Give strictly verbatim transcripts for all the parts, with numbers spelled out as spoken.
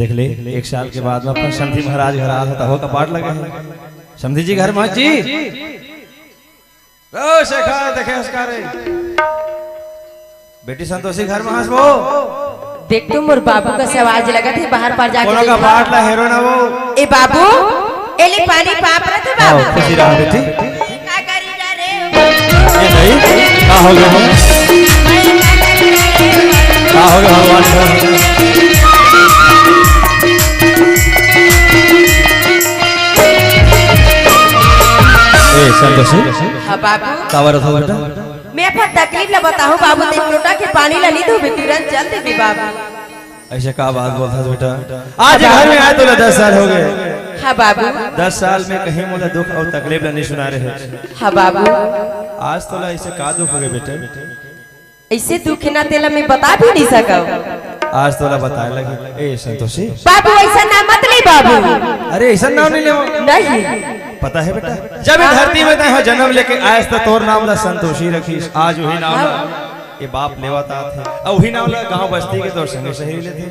देख ले, एक साल के बाद में अपन समधी महाराज घर आत हे, तभो कपाट लगे हे। समधी जी घर में जी। ओ शेखर, देखे हस का रे? बेटी संतोषी घर में हस वो? देख तो मोर बाबू कस आवाज लगत हे, बाहर पार जाके कोनो देख। कपाट ला हेरो ना वो। ए बाबू, ए ले पानी पाप रथे बाबू। खुशी रहा बेटी। का करी जा रे? ए भाई, का हो गया? का हो गया भगवान? ए संतोषी, हाँ बाबू। काबर हो बेटा? मैं अपन तकलीफ ला बताहूँ बाबू, ते एक लोटा के पानी ला नी दो, तुरंत चल देबे बाबू। अइसे का बात बोलथस बेटा? आज घर में आए तोला दस साल हो गए। हाँ बाबू। दस साल में कहीं मोला दुख अउ तकलीफ ला नहीं सुना रहे। हाँ बाबू। आज तोला अइसे का दुख हो गए बेटा? अइसे दुख ना तेला मैं बता भी नहीं सकव। आज तोला बताए लगी। ए संतोषी। बाबू अइसा नाम मत ले बाबू। अरे अइसा नाम नहीं लेवा। नहीं। पता है बेटा, जब ये धरती में तैं जन्म लेके आयस त तोर नाम ला संतोषी रखिस, आज वही नाम ला ये बाप लेवत आत हे, अउ वही नाम ला गांव बस्ती के तोर संगी सहेली लेथे।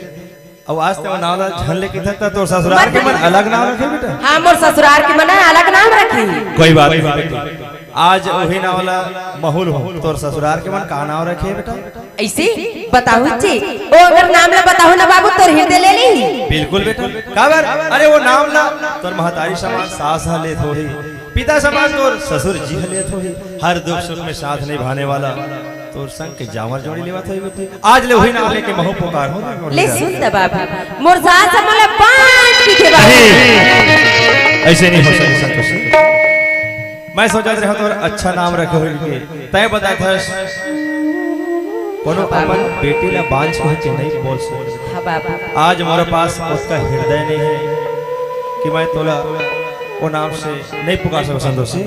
अउ आज तैं नाम ला झन लेके था, त तोर ससुरार के मन अलग नाम रखे बेटा। हाँ, मोर ससुरार के मन अलग नाम रखे। कोई बात नहीं बेटी, आज वही नाम ला महूँ लूहूँ, तोर ससुरार के मन का नाम रखे बेटा? अइसे बताहूँ जी, ओ अगर नाम ला बताहूँ ना बाबू, तोर हृदय ले ली। बिल्कुल बेटा, काबर? अरे वो नाम ला तोर महतारी समान सास ह लेत होही, पिता समान तोर ससुर जी ह लेत होही, हर दुख सुख में साथ निभाने वाला तोर संग के जांवर जोड़ी लेवत होही बेटी। आज ले वही नाम लेके महूँ पुकारहूँ। ले सुन त बाबू, मोर सास ह मोला बांट के बाबू। नहीं, अइसे नहीं हो सके संतोषी। मैं सोचत रहा तोर अच्छा नाम रखे होही के। तैं बताथस, कोनो अपन बेटी ला बांझ कह के नहीं बोल सकत। हाँ बाबू। आज मोर पास ओतका हृदय नहीं है कि मैं तोला वो नाम से नहीं पुकार सकूं संतोषी।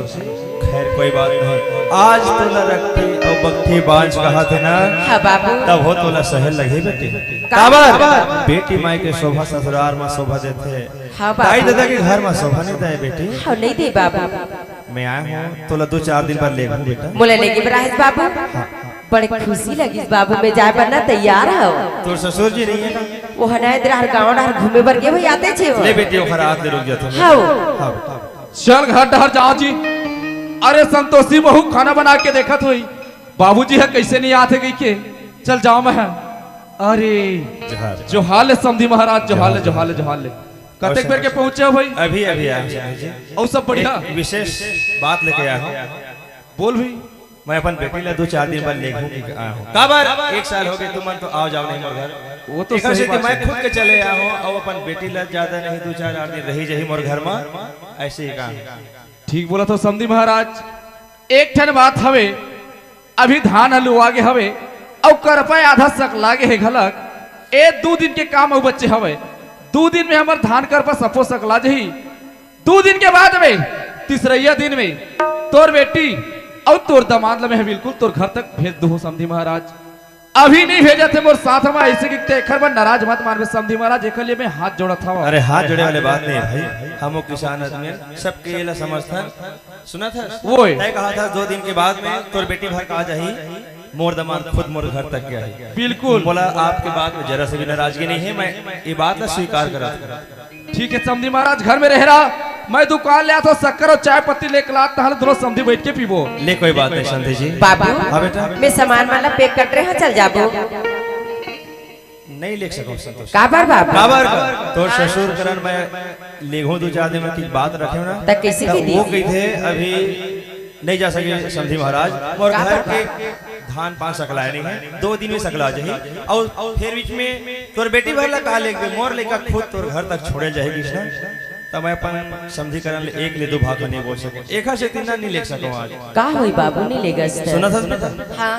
खैर कोई बात नहीं, आज तोला रखी अउ बखी बांझ कहा थे ना। हाँ बाबू। तभो तोला सहल लगे बेटी। काबर? बेटी माई के शोभा ससुरार में शोभा देथे। हाँ बाबू। दाई ददा के घर में शोभा नहीं दे बेटी। हाँ नहीं दे बाबू। मैं आए हूँ, तोला दो चार दिन बर लेगहूँ बेटा। मोला लेगे बर आए हस बाबू? हाँ। बड़े खुशी लगिस बाबू, मैं जाए बर ना तैयार हूँ। तोर ससुर जी नहीं है ना? वो ह ना, इधर हर गाँव डहर घूमे बर गे होही, आते छे वो। ले बेटी, ओखर आत ले रुक जाते हैं। हाँ। हाँ बेटा। चल घर डहर जाओ जी। अरे संतोषी बहू खाना बना के देखत होही, बाबूजी ह कइसे नहीं आत हे कहिके। चल जाओ मैं। अरे जोहार। जोहार ले समधी महाराज, जोहार ले, जोहार ले, जोहार ले। कतेक बेर के पहुंचे हो भाई? अभी अभी आया हूँ जी। अउ सब बढ़िया? एक विशेष बात लेके आया हूँ। बोल भाई। मैं अपन बेटी ला दो चार दिन बाद लेगहूँ के आया हूँ। काबर? एक साल हो गए, तुमन तो आओ जाओ नहीं मोर घर। वो तो एकर सही सेती बात मैं है। खुद के चले आया हूँ, अउ अपन बेटी ला ज्यादा नहीं, दो चार आठ दिन रही जाही मोर घर में, अइसे ही कहा। ठीक बोलत हो समधी महाराज। एक ठन बात हवे, अभी धान ह लुवा गे हवे, अउ करपा आधा सकला गे हे घलक। ए दू दिन के काम अउ बचे हवे, दू दिन में हमर धान करपा सफो सकला जही। दू दिन के बाद में, तीसरइया दिन में तोर बेटी अउ तोर दमाद ल मैं बिल्कुल तोर घर तक भेज दूहूँ समधी महाराज। अभी नहीं भेजत हे मोर साथ में, अइसे कि तेखर बर नाराज मत मानबे समधी महाराज, एकर लिए मैं हाथ जोड़त हवं। अरे हाथ जोड़े वाले बात नहीं है भाई, हम वो किसान आदमी हैं, सबके ये ला समर्थन। सुनत हस? ओए। तय कहा था दो दिन के बाद में तोर बेटी भर का आ जाही, मोर दमाद खुद मोर घर तक गे आही। बिल्कुल। मोला आपके बात में जरा से भी नाराजगी नहीं है, मैं ये बात ला स्वीकार करत हूँ। ठीक है समधी महाराज, घर में रह रहा, मैं दुकान ले आत हूँ, शक्कर अउ चाय पत्ती लेके लात, तहां दोनों समधी बैठ के पीबो। ले कोई बात नहीं समधी जी। बाबू, हाँ बेटा। मैं सामान वाला पैक कर रहे हैं, चल जाबो। नहीं लेग सकव संतोष। काबर बाबू? काबर? तोर ससुर करन मैं लेगहूँ दू चार दिन में की बात रखे ना। त कइसे तब की वो दी? कहिथे अभी नहीं जा सके समधी महाराज, मोर घर के धान पान सकलाय नहीं है, दो दिन में सकला जाही। अउ फेर बीच में तोर बेटी भर ला का लेगबे, मोर लइका खुद तोर घर तक छोड़े जाही कृष्णा। त मैं अपन समधी करन ले एक ले दू भाग नहीं बोल सकव, एखर सेती नहीं लेग सकव आज। का होई बाबू, नहीं लेगस त? सुनत हस बेटा? हाँ।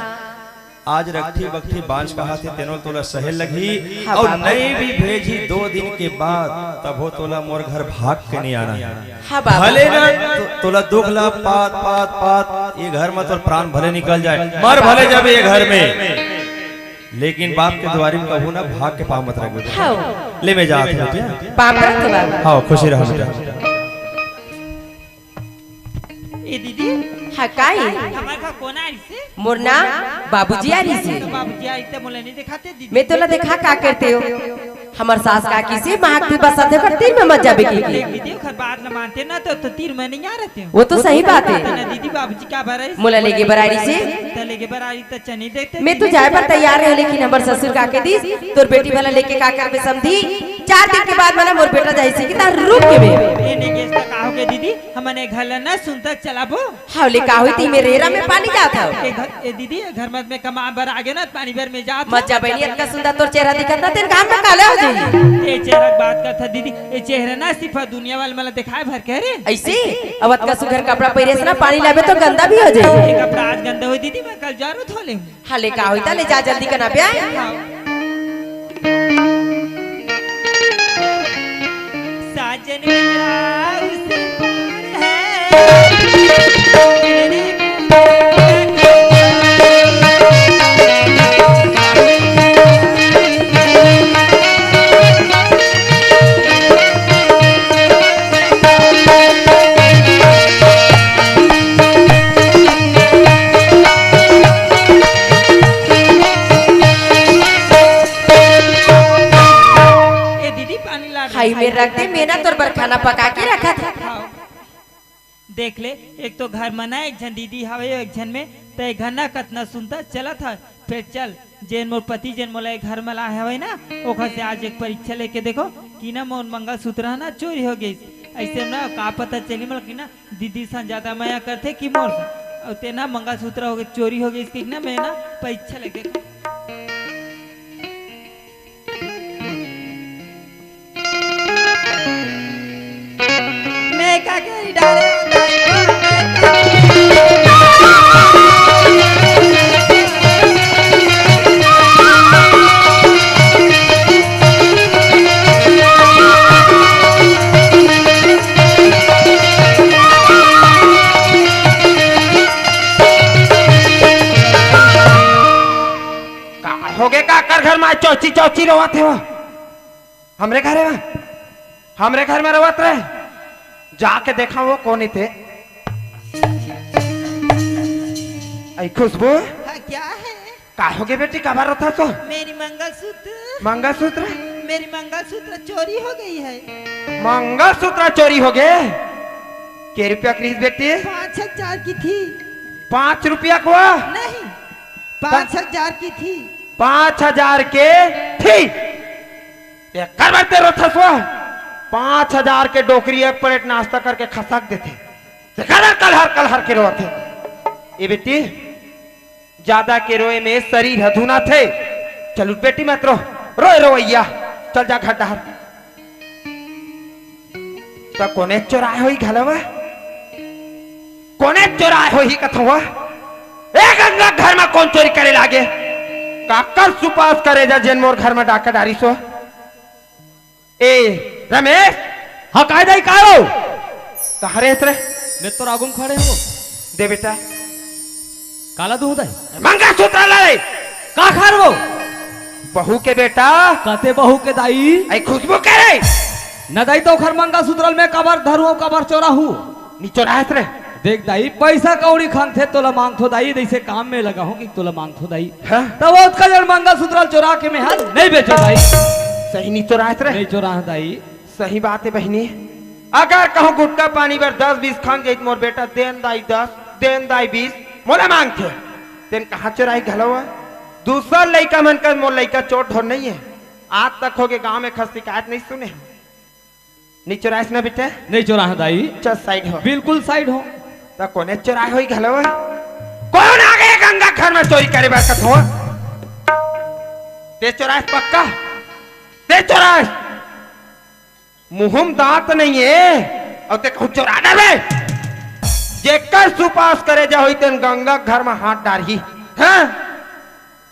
आज रखठी बखठी बांझ कहाथे, तेनो तोला सहे लगही। हाँ, अउ बाबू। नहीं भी भेजी दो दिन के बाद, तभो तोला मोर घर भाग के नहीं आना है। हाँ, बाबू। भले ना तो, तोला दुख ला पात, पात, पात, ये घर में तोर प्राण भले निकल जाए, मर भले जाबे ये घर में, लेकिन बाप के दुआरी में कभू ना भाग के पाँव मत रख बेटा। हाँ। ले मैं जात हूँ बेटा। पाँव परत हूँ बाबू। हाँ, खुशी रहा बेटा। ए दीदी। हाँ, का हे? हमर घर कोन आइस हे? मोर ना बाबूजी आइस हे। तो बाबूजी आइस ते मोला नहीं देखाते दीदी। मैं तोला देखा का करते हो? हमर सास का किसे माँ के बसत हे, पर तीर में मत जाबे की। देख दीदी, ओखर बात न मानते ना तो, तो तीर में नहीं आ रहते हो। वो तो सही बात है। ना दीदी, बाबूजी का बराई मोला लेगे बराई से। तो लेगे बराई तो चनी देखते मैं तो दीदी। जाए बर तैयार रहे, लेकिन हमर ससुर का के दिस, तोर बेटी वाला लेके का करबे समधी? चार दिन के बाद मना मोर बेटा जाइसे कि तार रूप के बे। ये नहीं गेस का होगे दीदी, हमने घर ला ना सुनता चलाबो। हव ले का होई, ते मेर रेरा में पानी जात हव। ए घर, ए दीदी, ए घर मत में कमा बर आगे ना, पानी बर में जात मत हव। जा बहिनी, अतका सुंदर तोर चेहरा दिखत ना, तेन घाम में काला हो जाही। ए चेहरा के बात करत हस दीदी, ए चेहरा ना सिर्फ दुनिया वाले मन ला दिखाए भर के रे। ऐसे? अब अतका सुघर कपड़ा पहिरे से ना पानी लाबे तो गंदा भी हो जाही। ए कपड़ा आज गंदा होई दीदी, मैं कल जरूर धो लेहूं। हव ले का होई, त ले जा जल्दी कना बे। हव। साजन मेरा उस पार है। ए दीदी, पानी ला। हाई में रख दे, मैं ना तोर बर खाना पका के रखत हव। देख ले, एक तो घर में ना एक झन दीदी हवे, एक झन में, त ए घर ना कतना सुंदर चलत हवे। फेर चल, जेन मोर पति, जेन मोला ए घर में लाए हवे ना, ओखर से आज एक परीक्षा लेके देखो कि ना मोर मंगलसूत्र ह ना चोरी हो गइस। अइसे में ना का पता चली मोला कि ना दीदी सन ज्यादा मया करथे कि मोर सन। अउ ते ना मंगलसूत्र हो गइस, चोरी हो गइस कि ना, मैं ना परीक्षा लेके देखो। मैं का करी डारे हो दाई हो, मैं का का होगे, काकर घर में चौची चौची रोवत हे वो? हमरे घर में, हमरे घर में रवत रहे, जाके देखा वो कोन हे ते। आई खुशबू, हाँ, क्या है? का होगे बेटी, काबर रोथस वो? मेरी मंगलसूत्र। मंगलसूत्र? मेरी मंगलसूत्र चोरी हो गई है। मंगलसूत्र चोरी होगे? के रुपया के रहिस बेटी? पाँच हजार की थी। पाँच रुपया के वो? नहीं, पाँच हजार की थी। पाँच हजार के थी? एकर बर ते रोथस वो? पाँच हजार के डोकरी एक प्लेट नाश्ता करके खसक देथे। ते कलहर, कलहर, कलहर के रोथे। ए बेटी, जादा के रोए में शरीर ह धुनाथे। चल उठ बेटी, मत रो। रोए रोवइया। चल जा घर डहर। त कोने चोराए होही घलो वा? कोने चोराए होही कथंव वा? ए गंगा, घर म कोन चोरी करे लागे? काकर सुपास करे जा जेन मोर घर म डाका डारिस वो? ए रमेश। हाँ, काय दाई, काय हो? कहाँ रेहेस रे? मैं तो आगू म खड़े हंव। दे बेटा। काला दूं दाई? मंगलसूत्र ला रे। काकर वो? बहू के बेटा। कते बहू के दाई? आई खुशबू के रे। न दाई, त ओखर मंगलसूत्र ल मैं काबर धरूं, काबर चोराहूं? नी चोराहस रे। देख दाई, पइसा कौड़ी खंगथे तोला मांगथों दाई, जइसे काम में लगाहूं कि तोला मांगथों दाई। हाँ? त वो ओतका जड़ मंगलसूत्र ल चोरा के मैं हा नइ बेचों दाई। सही नी चोराहस रे। नइ चोराहूं दाई। सही बात हे बहिनी, अगर कहूं गुटखा पानी बर दस बीस खंग जइत मोर बेटा, देन दाई दस, देन दाई बीस, मोला मांगथे, तेन कहाँ चोराही घलो हे? दूसर लइका मन कस मोर लइका चोर ढोर नइ हे। आज तक होगे गांव में खस शिकायत नइ सुने हंव। नइ चोराहस ना बेटा? नइ चोराहूं दाई। चल side हो। बिल्कुल side हों। त कोने चोराए होही घलो हे? कोन आगे गंगा घर म चोरी करे बर कथंव? ते चोराहस पक्का? ते चोराहस? मुंह म दांत नइ हे, अउ ते कहूं चोरा डरबे। जेकर सुपास करे जा होही, तेन गंगा घर म हाथ डारही। हाँ?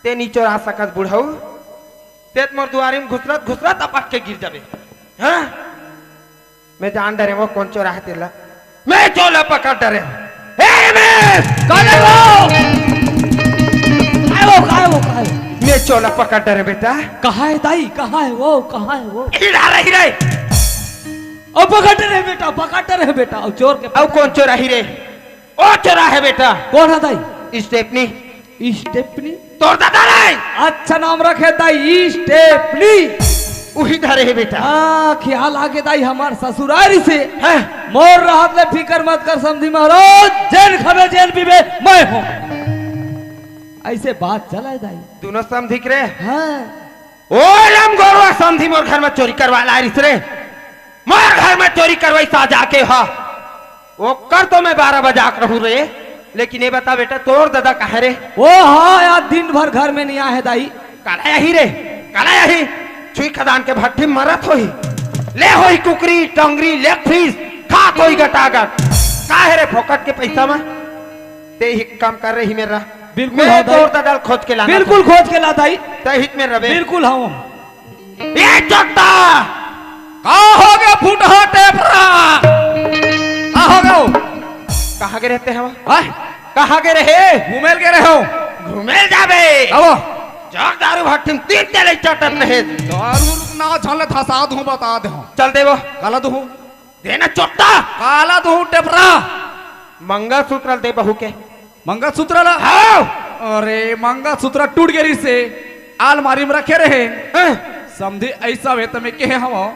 ते नी चोरा सकस बुढ़ऊ। ते त मोर दुवारी म घुसरत घुसरत अपक के गिर जाबे। हाँ? मैं जान डरेंव वो कोन चोराहे तेला। मैं चोर ला पकड़ डरेंव। ए रमेश! का हे वो? का हे वो, का हे वो, का हे वो? मैं चोर ला पकड़ डरेंव बेटा। कहाँ हे दाई? कहाँ हे वो? कहाँ हे वो? इधर रही रे। ओ पकड़ डरेंव बेटा, पकड़ डरेंव बेटा। ओ चोर के अउ कोन चोराही रे? ओ चोराहे बेटा। कोन हे दाई? स्टेपनी। स्टेपनी? तोर दादा रे। अच्छा नाम रखे दाई, स्टेपनी। उही धरे हे बेटा। हाँ, ख्याल आगे दाई, हमार ससुरारी से। हाँ। मोर रहत ले फिकर मत कर समधी महाराज, जेन खबे जेन पीबे मैं हूँ। ऐसे बात चला हे दाई। दोनों समधी के रे। हाँ। ओ लमगोरवा समधी मोर घर में चोरी करवा लाय रिस रे। मोर घर में चोरी करवाइस जाके हा। ओकर तो मैं बारह बजाक रहूं रे। लेकिन ये बता बेटा, तोर ददा कहाँ रे? ओ हाँ यार, दिन भर घर में नहीं आहे दाई। काला यही रे, काला यही। छुई खदान के भट्ठी मरत होही। ले होही कुकरी, टंगरी, लेग पीस, खात होही गटागट। काहे रे फोकट के पैसा में? ते ही काम कर रही मेरा। बिल्कुल मैं हाँ दाई। तोर ददा ल खोज के लाना बिल्कुल था। खोज के ला दाई। ते हित में रवे। बिल्कुल हाँ। ए चोट्टा! का हो गे फुटहा टेपरा? का हो गे? कहाँ गे रहे ते हवा? आय? कहाँ गे रहे? घूमेल गे रहे हो। घूमेल जाबे। अब? जग दारू भट्ठी में तीन तेले चटत रहे। दारू ना झल धसा दूं, बता दे हूँ। चल देबो। काला दूं। दे ना चोट्टा। काला दूं टेपरा। मंगलसूत्र दे बहू के। मंगलसूत्र ला? हाँ। अरे, मंगलसूत्र टूट गे रिसे, आलमारी में रखे रहे। हाँ। समधी ऐसा वे त मैं कहे हवं,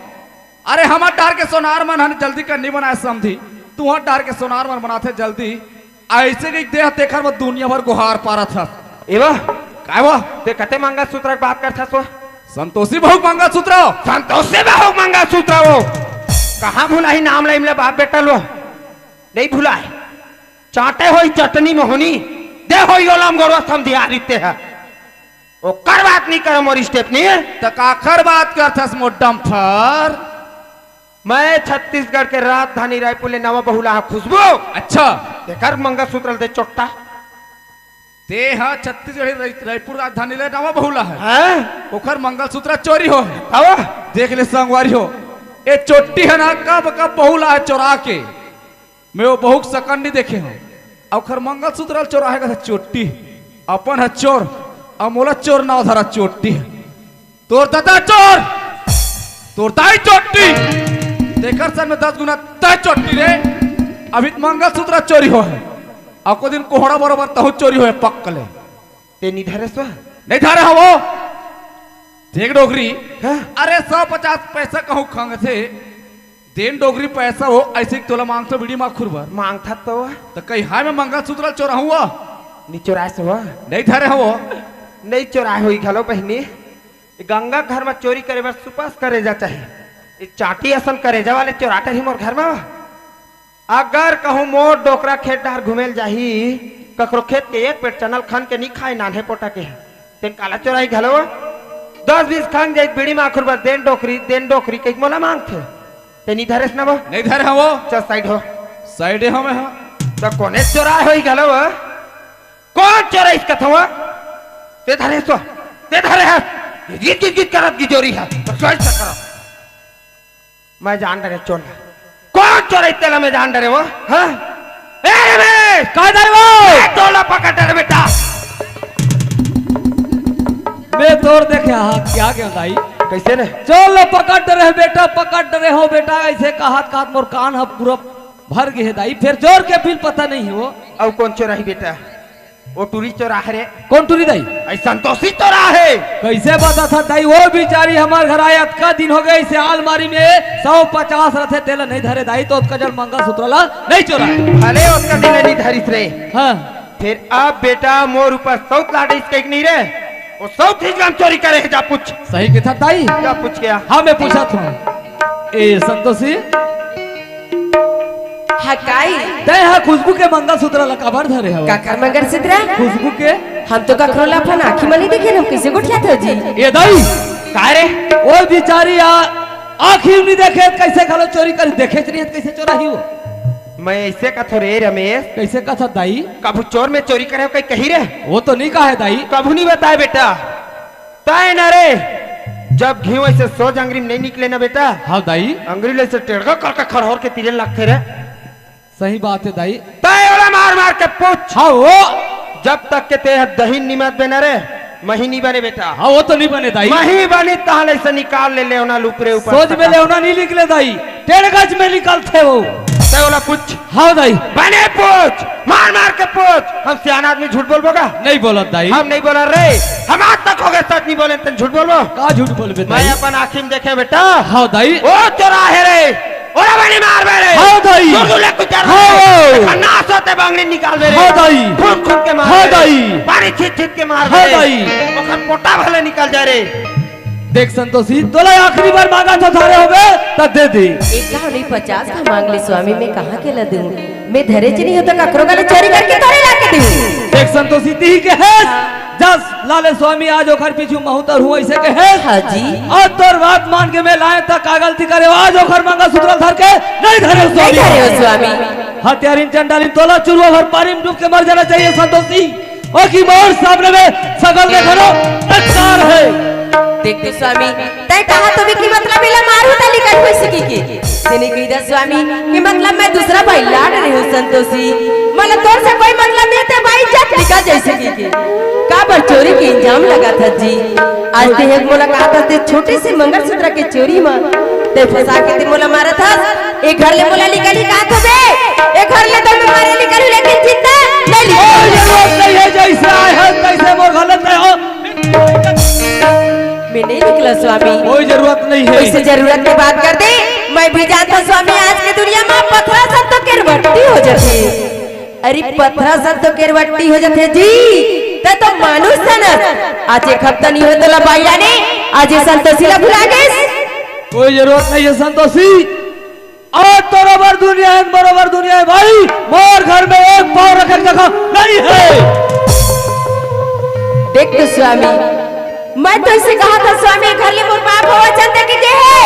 अरे, हमर डार के सोनार मन हन जल्दी कर नहीं बनाए समधी, तुहर डार के सोनार मन बनाथे जल्दी। ऐसे कहि देह तेखर बर दुनिया भर गोहार पारत हस। एवा? काय वा? ते कते मंगलसूत्र के बात करथस वो? संतोषी बहू के मंगलसूत्र। संतोषी बहू के मंगलसूत्र वो। कहाँ भुलाही नाम ला इमला बाप बेटा लो? नहीं भुलाए। चाटे होई चटनी मोहनी, दे होई ओलम गोरवा समधिया रिते है। ओकर बात नहीं कर मोर स्टेपनी। त काखर बात करथस मोर डम्फर? मैं छत्तीसगढ़ के राजधानी रायपुर ले नवा बहुला हा खुशबू। अच्छा। तेकर मंगलसूत्र दे चोट्टा। ते हा छत्तीसगढ़ राय-, रायपुर राजधानी ले नवा बहुला है। हैं? ओकर मंगलसूत्र चोरी हो है। अब? देख ले संगवारी हो, ए चोट्टी है ना, कब कब बहुला है चोरा के। मैं वो बहू के सकन नहीं देखे हूँ। अउ ओखर मंगलसूत्र ल चोराहे का चोट्टी, अपन ह चोर, अउ मोला चोर नाव धरा चोट्टी। तोर ददा चोर, तोर दाई चोट्टी, तेकर सन में दस गुना तय चोट्टी रे। अभी त मंगलसूत्र चोरी हो है, अउ को दिन कोहड़ा बरोबर तहु चोरी हो है पक्क ले। ते नहीं धरे स्व? नहीं धरे हवो। देख डोकरी, हाँ? अरे सौ पचास पैसा कहूँ खंग थे, देन डोकरी पैसा हो, ऐसे कि तोला मांगथो बीड़ी माखुर बर। मांगथा तो। त कहीं हाय मैं मंगलसूत्र चोराहूँ वो? नहीं चोराय स्व। नहीं धरे हवो। नहीं चोराय होई घलो बहिनी। गंगा घर में चोरी करे बर सुपास करेजा चाही। ये चाटी असन करेजा वाले चोराटे ही मोर घर में। अगर कहूँ मोर डोकरा खेत डार घूमेल जाही, ककरो खेत के एक पेट चनल खन के नी खाए नान्हे पोटा के, तेन काला चोराही घलो? दस बीस खन जाई बीड़ी माखुर बर देन डोकरी, देन डोकरी कहिके मोला मांगथे। ते नी धरेस ना वो? नहीं धरे हवो। चल साइड हो। साइड हो मैं हाँ। त कोने चोराय होई घलो? कौन चोराइस कथो? ते धरेस तो? ते धरे हस? गित गित गित करत गिजोरी है। तो चोराइस करत। मैं जान डरे चोर ला। कौन चोर हे तेला मैं जान डरे वो? हाँ? ए रमेश! काय दाई वो? मैं चोर ला पकड़ डरे बेटा। मैं तोर देखे हाँ, क्या क्या दाई? कैसे रे? चोर ला पकड़ डरे हो बेटा, पकड़ डरे हो बेटा, ऐसे कहत कहत मोर कान ह पूरा भर गे हे दाई, फिर चोर के बिल पता नहीं हे वो। अउ कौन चोर हे बेटा? वो टूरी चोरा हे रे। कौन टूरी दाई? ऐ संतोषी चोरा हे। कैसे बता था दाई? वो बिचारी हमार घर आए, अतका दिन हो गए, इसे आलमारी में सौ पचास रथे, तेला नहीं धरे दाई, तो अतका जल मंगलसूत्र ला नहीं चोरा। भले अतका दिन नहीं धरिस रे। हाँ। फिर अब बेटा मोर ऊपर सौत लाडिस कहिके नहीं रे। वो सौत ही काम चोरी करे हे, जा पूछ। सही के था दाई। जा पूछ के आ। हाँ, मैं पूछा था। ए संतोषी, हाँ, काई? तैं हा खुशबू के मंगलसूत्र ला काबर धरे हवय? काकर मंगलसूत्र? खुशबू के। हम तो ककरो ला अपन आँखी म नइ देखे, हम कइसे गोठियात हो जी? ए दाई! का रे? ओ बिचारी आ, आँखी म नइ देखे, कइसे घलो चोरी करी? देखे च नइ हे, कइसे चोराही वो? मैं अइसे कथों रे रमेश। कइसे कथस दाई? कभू चोर में चोरी करे हो कहीं कही रे? वो तो नइ कहे दाई। कभू नइ बताय बेटा। तैं न रे, जब घीव अइसे सोझ अंगरी में नइ निकले न बेटा, हाँ दाई। अंगरी ले अइसे टेड़गा करके खरहोर के तीरे लगथे रे। सही बात हे दाई। तैं ओला मार मार के पूछ। हाँ वो। जब तक के तें दही निमत बे न रे, मही नइ बने बेटा। हाँ वो तो नइ बने दाई। मही बनी तहाँ ले अइसे निकाल ले लेवना ल ऊपरे ऊपर सोझ में लेवना नइ निकले दाई, टेड़गच में निकलथे वो। तैं ओला पूछ। हाँ दाई। बने पूछ, मार मार के पूछ। हम सियान आदमी झूठ बोलबो का? नहीं बोलत दाई। हम नहीं बोलत रे। हम आज तक हो गए सच नहीं बोले, तैं झूठ बोलबो? का झूठ बोलबे मैं दाई? अपन आँखी में देखे बेटा। हाँ दाई। ओ चोराहे रे, ओला बने मारबे रे। हाँ दाई। दूर दूर ले कुछ हाँ। ना सोते बांगड़ी निकालबे रे। हाँ दाई। खून खून के मार हाँ दाई। पानी छीट छीट के मार हाँ रे। दाई। ओकर पोटा भले निकल जाए रे। देख संतोषी, तोला आखिरी बार मांगा तो धारे होबे, त दे दे। एक का नहीं पचास का मांग ले स्वामी, मैं कहाँ के ला दूं? मैं धरे च नहीं होता, ककरो का ले चोरी करके तोरे ला के दूं। देख संतोषी, तिही के हेस, जस लाले स्वामी आज ओखर पीछू महूतर हूँ, ऐसे के हेस। हाँ जी। और तोर बात मान के मैं लाए त का गलती करे, आज ओखर मंगलसूत्र धर के नहीं धरे हो नहीं स्वामी। धरे हो स्वामी। हत्यारिन चंडालिन तोला चुरुआ भर पानी में डूब के मर जाना चाहिए संतोषी। ओ की मोर सामने में सकल देखनो बेकार है। देख तो स्वामी, तैं कहा तो भी कि मतलब इला मारू त लिकल होई सकी के। तेने कही दा स्वामी कि मतलब मैं दूसरा भाई लाड रही हूँ संतोषी। मतलब तोर से कोई मतलब नहीं, ते भाई इज्जत निकल जाई सकी के। का बर चोरी के इल्जाम लगा था जी? आज ते एक मुलाकात आते छोटे से मंगलसूत्र के चोरी में ते फंसा के ते मोला मारा था। ए घर ले मोला निकली का तो बे? ए घर ले तो मैं मारे निकली, लेकिन जिंदा नहीं निकली। कोई जरूरत नहीं है, जैसे आए हैं तैसे मोर घर ले तय हो। मैं नहीं निकला स्वामी। कोई जरूरत नहीं है। ऐसे जरूरत की बात कर दे, मैं भी जानता स्वामी आज की दुनिया में पथरा सन तो केरवट्टी हो जाते। अरे पथरा सन तो केरवट्टी हो जाते जी, ते तो मानुष था ना। आज एक हफ्ता नहीं हो तो ला बाई लाने, आज ये संतोषी ला भुला गए। कोई जरूरत नहीं है संतोषी। आज तोर बर दुनिया है, बरोबर दुनिया है भाई। मोर घर में एक पाँव रखे के जगह नहीं है। देख तो स्वामी, मैं तो इसे कहा था स्वामी, घर ले मोर बाप हो वचन दे के गे है।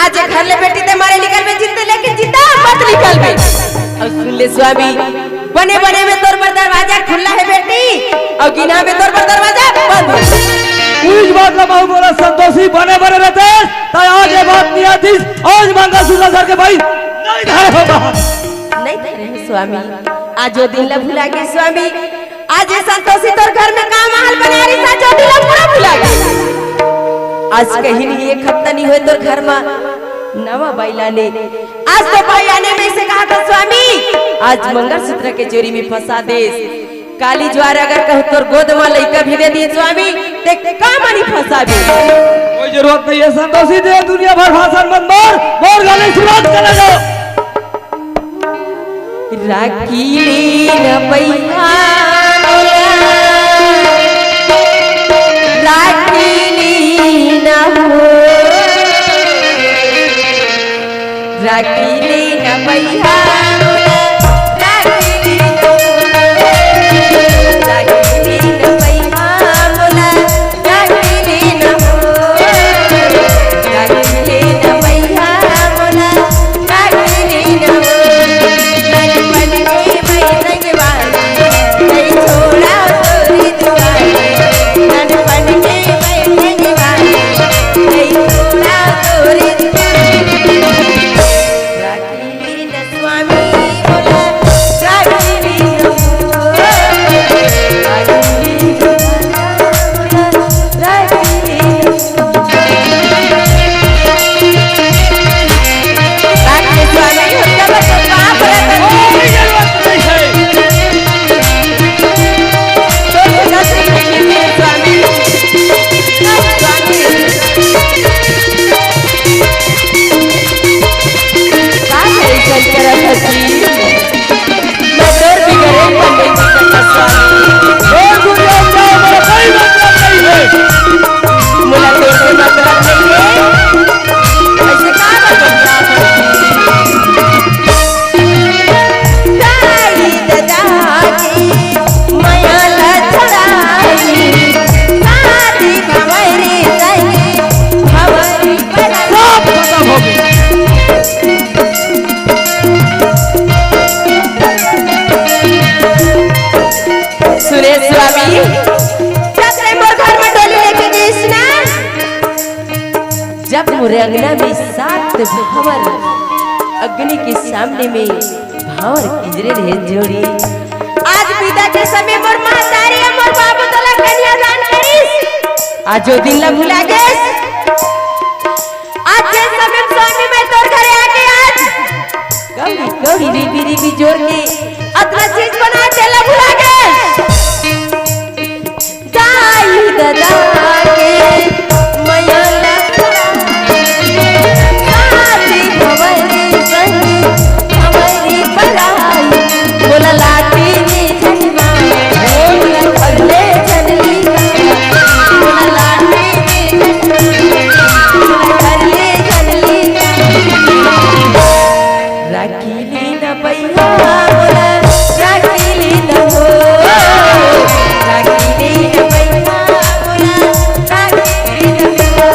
आज घर ले बेटी ते मारे निकल में जिंदा, लेकिन जिंदा मत निकल में। और सुन ले स्वामी, बने बने में तोर बर दरवाजा खुला है बेटी, और गिना में तोर बर दरवाजा बंद है। कुछ बात ला महू बोला संतोषी, बने बने रहते, त आज ये बात नहीं आती, आज मंगलसूत्र धर के भाई नहीं धरे होगा। नहीं धरे हो स्वामी, आज वो दिन ला भुला गए स्वामी, आज ये संतोषी तोर घर में का महल बना रही था, जो दिन ला पूरा भुला गए। आज कहीं नहीं एक हफ्ता नहीं हुए तोर घर में नवा बाई लाने, आज तो बाई आने में से कहा था स्वामी, आज मंगलसूत्र के चोरी में फंसा देस। काली ज्वार अगर कहूँ तोर गोद में लइका भी दे दिए स्वामी, ते का मनी फंसा दे। कोई जरूरत नहीं है संतोषी, ते दुनिया भर भाषण मत मार, मोर गाने सुनात चले जाओ। राखी ले न पैहा मोला, राखी ले न हो। राखी ले न पैहा मोला, राखी ले न हो। राखी ले न पैहा मोला, राखी ले न हो। राखी ले न पैहा मोला, राखी ले न हो। नानपन के मैं संगवारी, नहीं छोड़ा तोरी दुआरी। नानपन के मैं संगवारी, नहीं छोड़ा तोरी दुआरी। राखी स्वामी बोला, रागिनी हो, रागिनी हो, रागिनी हो। रागिनी स्वामी हो, तब तो बाप रे, कोई जरूरत नहीं है। तो सुना श्री कृष्ण स्वामी, स्वामी। का करे चल करत हसी? मैं तोर बिगड़े मन नहीं सकत स्वामी। छोड़ दुनिया में जाओ, मेरा कोई मतलब नहीं है। मुला तोर से मतलब नहीं है। ऐसे का मतलब? ताई ददा की मया ला छड़ाई, शादी भंवरी सही, भंवरी पराई। सब खत्म हो गई। सुने स्वामी, जब ले मोर घर में डोली लेके गईस ना, जब मोरे अंगना में सात भांवर अग्नि के सामने में भांवर किंजरे रहे जोड़ी। आज बिदा के समय मोर महतारी अउ मोर बाबू तोला कन्यादान करिस। आज वो दिन ला भुला गेस। आज के समय स्वामी मैं तोर घरे आके आज कौड़ी कौड़ी रिबी रिबी जोर के अतना चीज बनाए तेला भुला गे। दाई ददा के मया ला साथी भवरी संग भवरी पराई। बोला लाठी में झलवा, बोला भले झलवा, बोला लाठी में झलवा, बोला भले झलवा। राखी लीन बइहा मोला, राखी लीन हो। राखी लीन बइहा मोला, राखी लीन हो।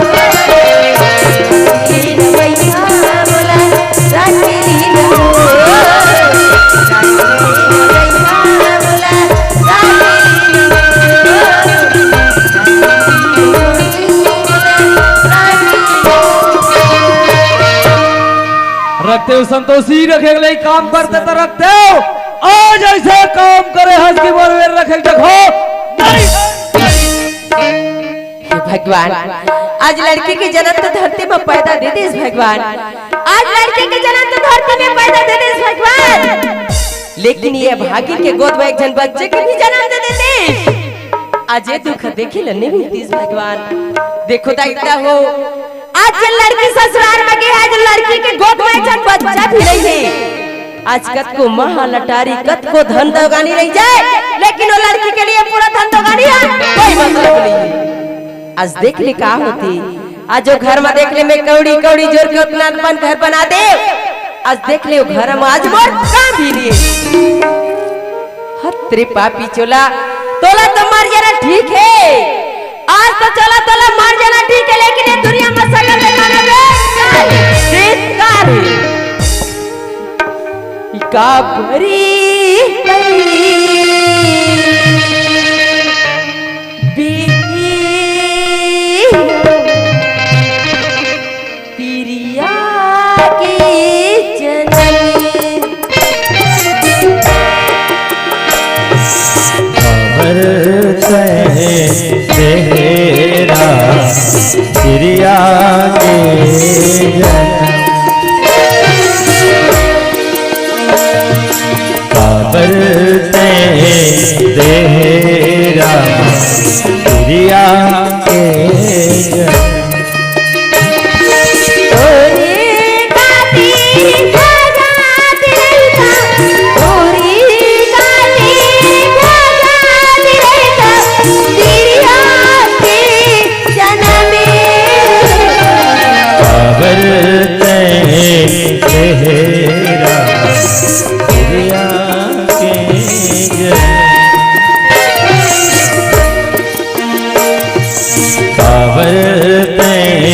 राखी लीन बइहा मोला, राखी लीन हो। राखी लीन बइहा मोला, राखी लीन हो। रख देव संतोषी, रखे के लई काम करते त रख देव। आज ऐसे काम करे हस कि मोर बेर रखे के देखो। नहीं। हे भगवान, आज लड़की के जन्म तो धरती में पैदा दे देस भगवान। आज लड़की के जन्म तो धरती में पैदा दे देस भगवान। लेकिन ये भागिन के गोद में एक झन बच्चे के भी जन्म दे देते। आज ये दुख देखे ल नहीं मिलतीस भगवान। देखो दाई ददा हो, आज जे लड़की ससुराल में गे हे, आज लड़की के गोद में एक झन बच्चा भी नहीं हे। आज कतको महा लटारी, कतको धन दौगानी रही जाए, लेकिन वो लड़की के लिए पूरा धन दौगानी हे, कोई मतलब नहीं हे। आज देख ले का होती, आज वो घर में देख ले, मैं कौड़ी कौड़ी जोर के उतना अपन घर बना देव। आज देख ले वो घर में आज मोर काम भी नहीं हे। हत रे पापी चोला, तोला तो मर जाना ठीक हे। आज तो चोला तोला मर जाना ठीक हे, लेकिन ये दुनिया में सकल दिखाना बेकार हे, बेकार हे। ई का भरी भरी बीती पिरिया के जनम। खबर तय तेरा पिरिया के जनम। खबर तय तेरा पिरिया के जनम। खबर तय तेरा पिरिया के जनम। खबर तय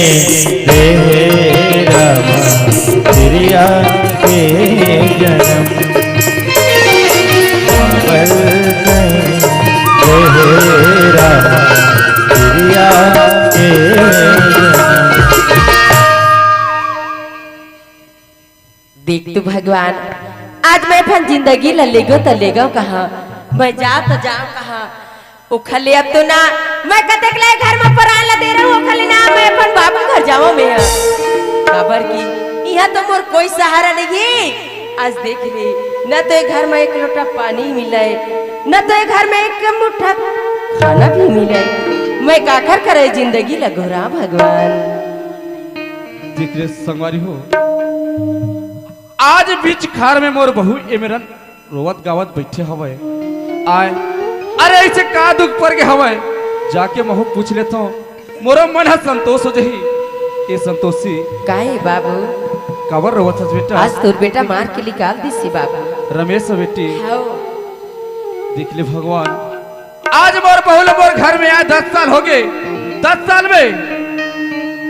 तेरा पिरिया के जनम। खबर तय तेरा पिरिया के जनम। देख तो भगवान, आज मैं अपन जिंदगी ला लेगो त लेगो कहाँ, मैं जाओ त जाओ कहाँ। ओखर ले अब तो ना मैं कतेक ले घर में परान ला दे रहूं, ओखर ले ना मैं अपन बाबू घर जावं मैं। काबर कि इहाँ तो मोर कोई सहारा नहीं हे। आज देख ले, न तो ये घर में एक लोटा पानी मिले, न तो ये घर में एक मुट्ठा खाना भी मिले। मैं काखर करे जिंदगी ला गोहरावं भगवान। देख रे संगवारी हो, आज बीच खार में मोर बहू ए मेरन रोवत गावत बइठे हवय। आय, अरे अइसे का दुख पर गे हवय, जाके महूं पूछ लेथंव, मोरो मन ह संतोष हो जही। ए संतोषी, का हे बाबू? काबर रोवत हस बेटा? आज तोर बेटा मार के निकाल दिस हे बाबू। रमेश बेटी, हव। देख ले भगवान, आज मोर बहू ल मोर घर में आए दस साल होगे। दस साल में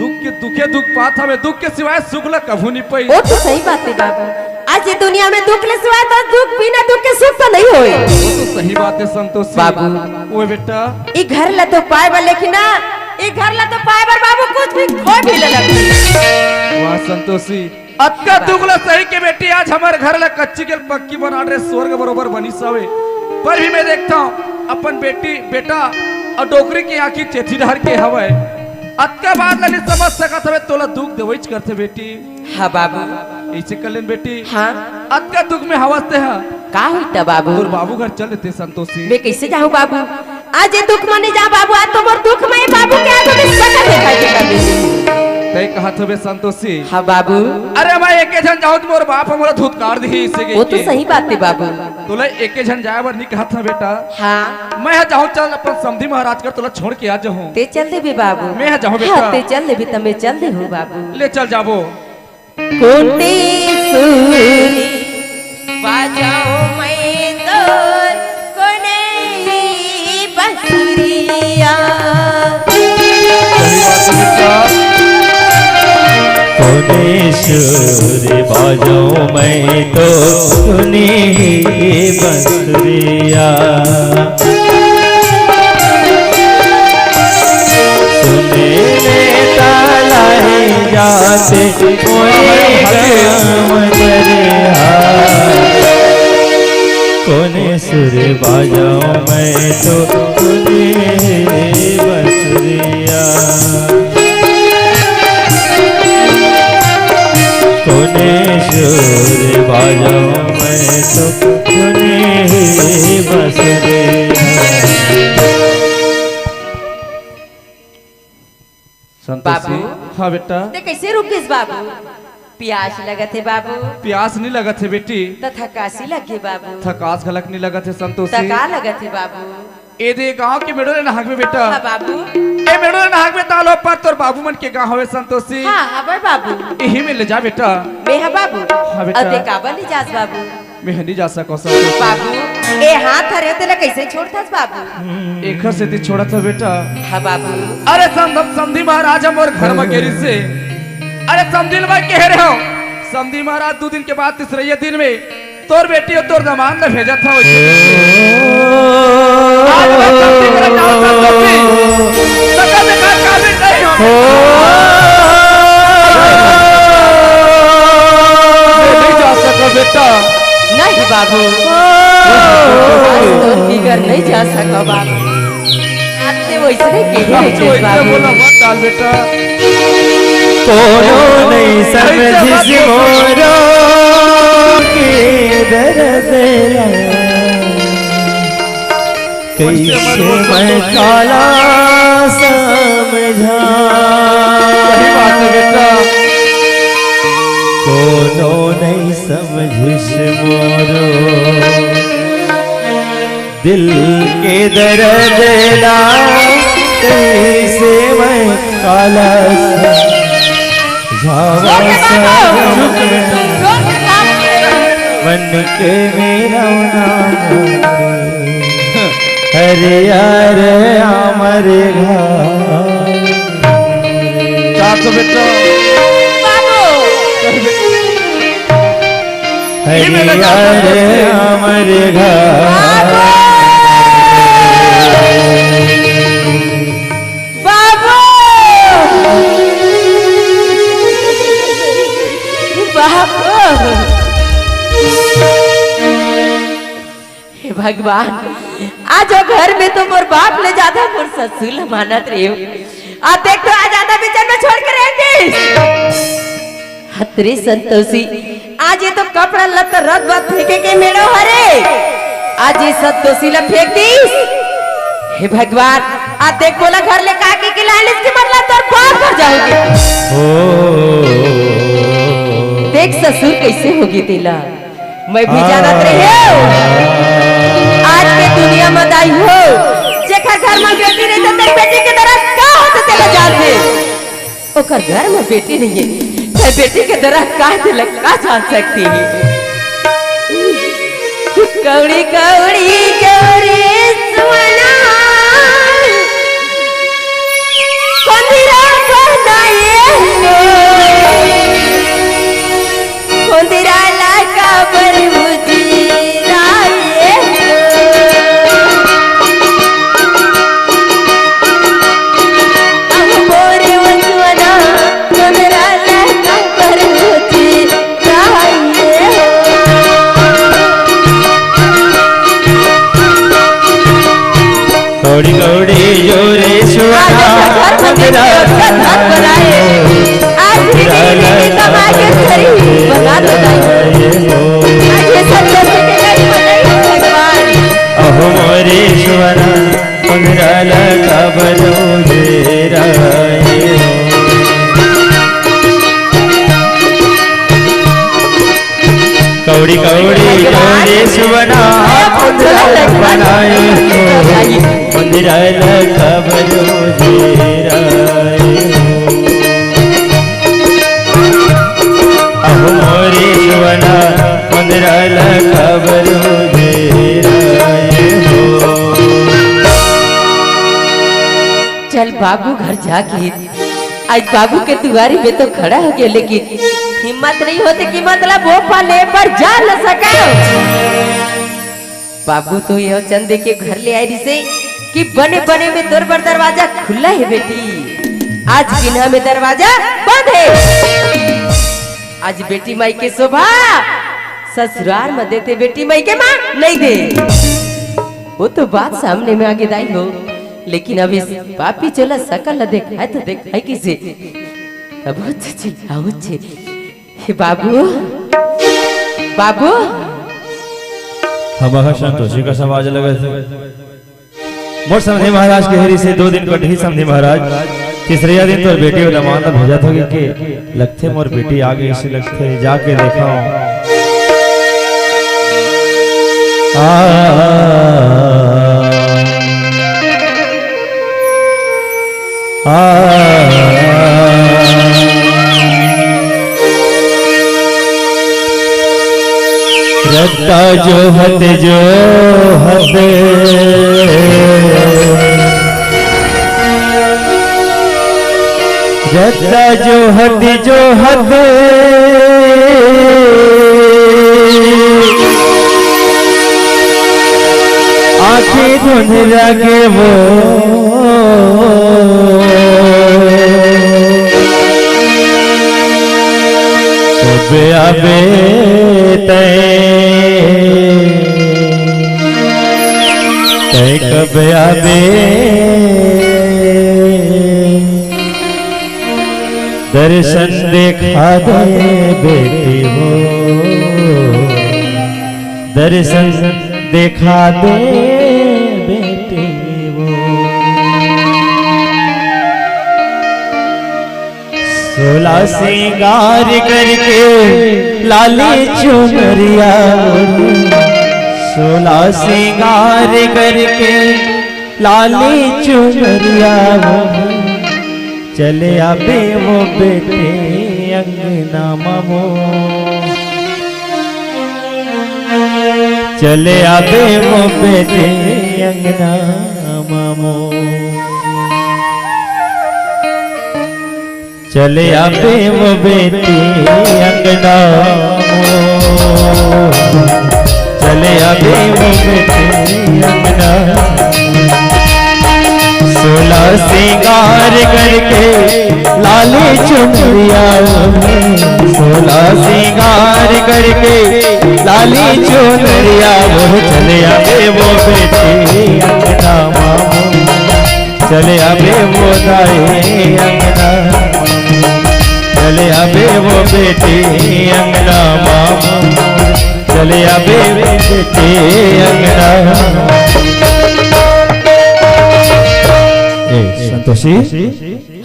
दुख के दुखे दुख पात हवे, दुख के सिवाय सुख ल कभू नइ पाई। ओ तो सही बात हे बाबू, आज ये दुनिया में दुख ले सिवाय तो दुख, बिना दुख के सुख तो नइ होय। ओ तो सही बात हे संतोषी। बाबू। ओए बेटा। ई घर ल तो पाए बर, लेकिन ना, ई घर ल तो पाए बर बाबू कुछ भी खो भी ले लगही। वाह संतोषी, अतका दुख ल सही के बेटी आज हमर घर ल कच्ची के पक्की बना डरे, स्वर्ग बरोबर बनिस हवे। पर भी मैं देखथंव अपन बेटी, बेटा अउ डोकरी के आंखी चेथी डहर के हवय। अतका बात ल नइ समझ सकत हवे, तोला दुख देवइच करथे बेटी। हां बाबू, अइसे कर लेन बेटी। हाँ। अतका दुख में हवस ते हा। का होइस त बाबू? तोर बाबू घर चल देते संतोषी। मैं कइसे जाहूँ बाबू? आज ये दुख म नइ जाँव बाबू, आज तो मोर दुख म हे बाबू के आज तो सकल देखाई देता बाबू। तैं कहत हवे संतोषी। हाँ बाबू। अरे मैं एके झन जाहूँ त मोर बाप ह मोला धुतकार दिही अइसे कहिके। वो तो सही बात हे बाबू। तोला एके झन जाए बर नइ कहत हँव बेटा। हाँ। मैं ह जाहूँ, चल अपन समधी महाराज कर तोला छोड़ के आ जाहूँ। तैं चल देबे बाबू। मैं ह जाहूँ बेटा। हाँ, तैं चल देबे त मैं चल देहूँ बाबू। ले चल जाबो। कोने सुर बजाऊं मैं तोर कोने ही बंसुरिया। सही बात है बेटा। कोने सुर बजाऊं मैं तोर कोने ही बंसुरिया। सुने ले तालाई जाते कोई गम करे हा। कोने सुर बजाऊं मैं तो कोने बंसुरिया। कोने सुर बजाऊं मैं तो कोने बंसुरिया। संतोषी। बाबू। हाँ बेटा। तैं कइसे रुक गेस बाबू? पियास लगत हे बाबू। पियास नइ लगत हे बेटी। त थकासी लगे बाबू। थकास घलक नइ लगत हे संतोषी। त का लगत हे बाबू? ए दे गांव के मेड़ो ले नहाकबे बेटा। हाँ बाबू। ए मेड़ो ले नहाकबे तालो पर तोर बाबू मन के गांव हवे संतोषी। हाँ, हवे बाबू। इही में ले जा बेटा। मैं हा बाबू। हाँ बेटा। अउ तैं काबर नइ जास बाबू? मैं ह नइ जा सकंव संतोषी। बाबू, ए हाथ हरे तेला कइसे छोड़थस बाबू? एखर सेती छोड़त हंव बेटा। हाँ बाबू। अरे सम-, समधी महाराज ह मोर घर म गे रिहिसे। अरे समधी ल मैं कहे रेहेंव, समधी महाराज दू दिन के बाद तीसरइया दिन में तोर बेटी अउ तोर दमांद ल भेजत हंव। आज मैं समधी करा जावत हंव संतोषी। सकल देखा काबिल नइ हंव। मैं नइ जा सकंव बेटा। नहीं बाबू, आज तोर बिगर नइ जा सकंव बाबू। आज तैं वइसने कहे रहिस बाबू। बोला मत डाल बेटा। कोनो नइ समझिस मोरो के दरद ला। कइसे मैं काला समझांव। सही बात हे बेटा। कोनो नइ समझिस मोरो दिल के दरद ला, कइसे मैं काला समझांव। मन के मेरा नाम हरियर अमर घाम। चार सौ बेटा। बाबू। हरियर अमर घाम। बाबू। बाबू। हे भगवान, आज वो घर में तो मोर बाप ले जादा मोर ससुर ल मानत रेहेंव। आ देख तो आज आधा बिचन में छोड़ के रह गइस। हत रे संतोषी, आज ये तो कपड़ा लत्ता रद बद फेंके के मेड़ो हरे। आज ये संतोषी ल फेंक दिस। हे भगवान, आ देख मोला घर ले काके के लानिस के मतलब तोर बाप घर जाहूं। ओ। देख ससुर कइसे होगे तेला। मैं भी जानत रहेंव। आज के दुनिया म दाई हो, जेकर घर म बेटी रहिथे, तेकर बेटी के दरद का होथे, तेला जानथे। ओकर घर म बेटी नइ हे, त बेटी के दरद का हे, तेला का जान सकथे। कौड़ी कौड़ी जोरी सुना, कोंदिरा बनाए हो। कोंदिरा ला काबर बुझी राये हो। अब मोरे वसवना, कोंदिरा ला काबर बुझी राये हो। आज ये सब दोस्त के कहीं पता ही नहीं भगवान। अहो मोरे ईश्वरा, पंगराला का बलो बेरा ये हो। कौड़ी कौड़ी जोड़े सुवना, पंगराला बनाए हो। पंगराला का बलो बेरा ये हो। अहो मोरे सुवना, पंगराला का बलो बेरा ये हो। चल बाबू घर जाके, आज बाबू के दुआरी में तो खड़ा हो गया, लेकिन हिम्मत नहीं होती कि मतलब वो पा ले पर जा न सका। बाबू तो ये वचन दे के घर ले आए रिसे कि बने बने में तोर बर दरवाजा खुला है बेटी, आज किन्हा में दरवाजा बंद है। आज बेटी माई के शोभा ससुराल में देते, बेटी माई के माँ नहीं दे। वो तो बात सामने में आगे दाई हो, लेकिन अब इस पापी चोला सकल ला देखाए तो देखाए किसे? अब उच्च चिल्लाओ उच्च। हे बाबू, बाबू। हम ह संतोषी का समाज लगत है। मोर समधी महाराज के हरी से दो दिन कटही समधी महाराज, तीसरैया दिन तोर बेटी अउ दमांद ला भेजत होगे के लगथे मोर बेटी आ गई से लगथे, जाके देखा। आ, आ, रद्दा जोहत जोहत, रद्दा जोहत जोहत, आँखी धुंध लगे वो। कब आबे तै, तै कब आबे? दर्शन देखा दे बेटी वो, दर्शन देखा दे बेटी वो। सोला सिंगार करके लाली चुनरिया ओढ़े, सोला सिंगार करके लाली चुनरिया ओढ़े, चले आबे वो बेटी अंगना मा मोर। चले आबे वो बेटी अंगना मा मोर। चले आबे वो बेटी अंगना मा मोर। चले आबे वो बेटी अंगना। सोला सिंगार करके लाली चुनरिया ओढ़े, सोला सिंगार करके लाली चुनरिया ओढ़े, चले आबे वो बेटी अंगना मा मोर। चले आबे वो दाई अंगना, चले आबे वो बेटी अंगना मा मोर, चले आबे वो बेटी अंगना। ए, संतोषी।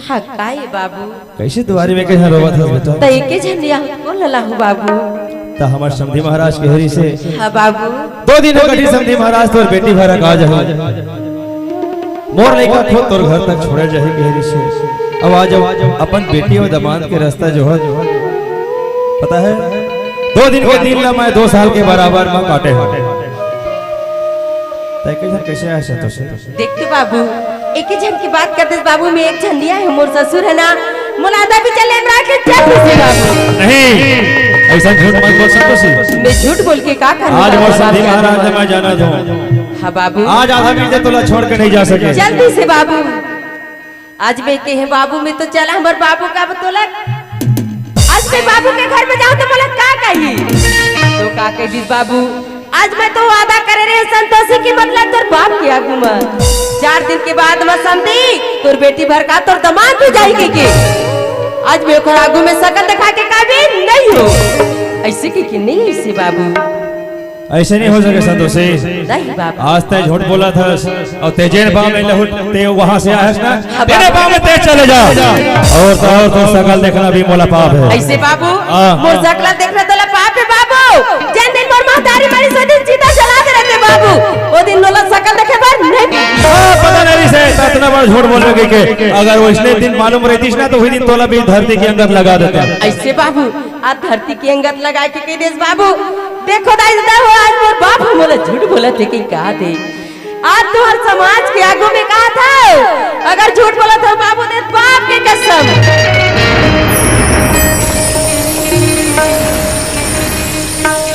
हाँ, का ये बाबू? कैसे दुआरी में कहीं रोवत हस बेटा? त एके झन या कोन लला हूँ बाबू? त हमर समधी महाराज के हरी से हाँ बाबू। दो दिन कटही समधी महाराज तोर बेटी भरा का जही। मोर लइका खुद तोर घर तक छोड़े जाही कहे रिसे। अब आज अपन बेटी अउ दमांद के रास्ता जोहत, पता है, दो दिन के दिन ला मैं दो साल के बराबर में काटे हूँ। तै कैसे, कैसे आय संतोषी? देख तो बाबू, एक ही झन की बात करते बाबू, मैं एक झन लिया है, मोर ससुर है ना, मोला आधा भी चले रहा के चल से बाबू। नहीं, ऐसा झूठ मत बोल संतोषी। मैं झूठ बोल के का करूँ आज बाबू, मोर समधी महाराज ने मैं जाना था। हाँ बाबू। आज आधा भी तोला छोड़ के नहीं जा सके। जल्दी से बाबू। आज मैं कहे बाबू, मैं तो चला हमर बाबू का तोला। आज मैं बाबू के घर में जाऊँ तो मोला का कही? तो का कह दी बाबू, आज मैं तो वादा करे रहे संतोषी की मतलब तोर बाप के आगू में। चार दिन के बाद में समधी तोर बेटी भर का तोर दमांद हो जाएगी के। आज मैं ओकर आगू में सकल दिखा के काबिल नहीं हो। अइसे कहिके नहीं, अइसे बाबू। अइसे नहीं हो सके संतोषी। नहीं बाबू। आज तैं झूठ बोलत हस अउ तें जेन पाँव में लहुट, तें वहां से आए हस ना, हाँ तेने बाबू। पाँव में तें चले जा। अउ तो, अउ तो सकल देखना भी मोला पाप हे। अइसे बाबू, हाँ। मोर सकल देखना तोला पाप हे बाबू। जेन दिन मोर महतारी मरिस, ओ दिन चिता जला दे रहितेंव बाबू। ओ दिन मोला सकल देखे बर नहीं। हाँ, पता नहीं से, इतना बड़ा झूठ बोलबे कहिके। अगर वइसने दिन मालूम रहितिस ना, तो उही दिन तोला भी धरती के अंदर लगा देतेंव। अइसे बाबू, आज धरती के अंगत लगाय के कहि देस बाबू। देखो दाई ददा हो, आज मोर बाप ह मोला झूठ बोलत हे कहिके कहा थे। आज तुंहर समाज के आगू में कहा था, अगर झूठ बोलत हंव बाबू, तें बाप के कसम।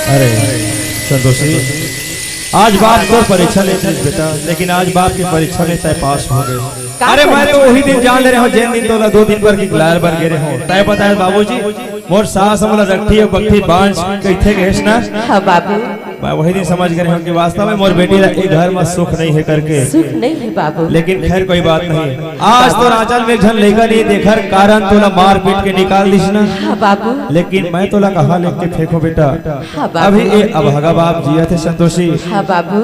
अरे संतोषी, आज बाप तोर परीक्षा लेतिस बेटा, लेकिन आज बाप के परीक्षा में तैं पास हो गे। का अरे, मैं तो उही दिन जान ले रहेंव, जेन दिन तोला दू दिन बर के लाय बर गे रहेंव। तैं बताए बाबूजी, मोर सास मोला रट्ठी अउ बट्ठी बांध कहिथे कहेस ना। हाँ बाबू। मैं उही दिन समझ गे रहेंव कि वास्तव में मोर बेटी ला ए घर में सुख नहीं हे करके। सुख नहीं हे बाबू। लेकिन खैर, कोई बात नहीं। आज तोर आंचल में एक झन लइका नहीं हे, तेखर कारण तोला मार पीट के निकाल दिस ना। हाँ बाबू। लेकिन मैं तोला कहाँ लेके फेंकहूं बेटा? हाँ बाबू। अभी ए अभागा बाप जियत हे संतोषी। हाँ बाबू।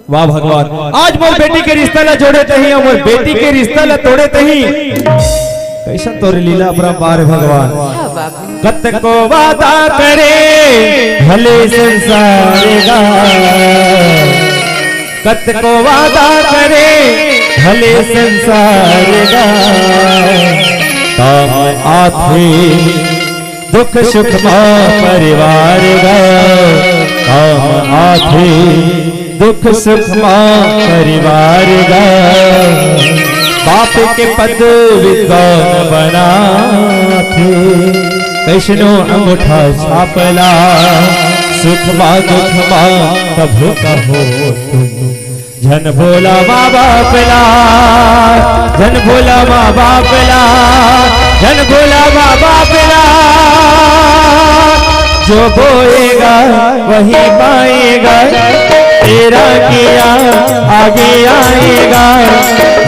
वाह भगवान, आज मोर बेटी के रिश्ता ला जोड़े तहीं अउ मोर बेटी के रिश्ता ला तोड़े तहीं। कइसन तोर लीला अपरंपार हे भगवान। हाँ बाबू। कतको वादा करे भले संसार गा, कतको वादा करे भले संसार गा, काम आथे दुख सुख मा परिवार गा, काम आथे दुख सुख मा परिवार गा। बाप के पद विद्वान बनाथे, कइसनो अंगूठा छाप ला, सुख मा दुख मा कभू कहो तुम। झन भूला माँ बाप ला, झन भूला माँ बाप ला, झन भूला माँ बाप ला। जो बोएगा वही पाएगा, तेरा किया आगे आएगा।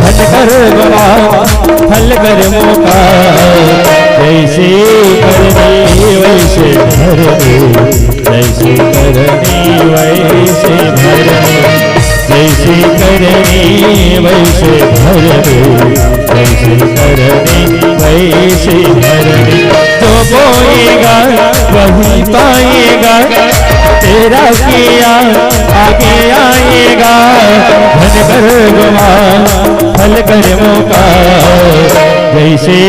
धन कर्म का फल कर्मों का, जैसे करनी वैसे भरनी। जैसे करनी वैसे भरनी, जैसे करनी वैसे भरनी, जैसे करनी वैसे भरनी। जो बोएगा वही पाएगा, तेरा किया आगे आएगा। धन कर्म का फल कर्मों का, जैसे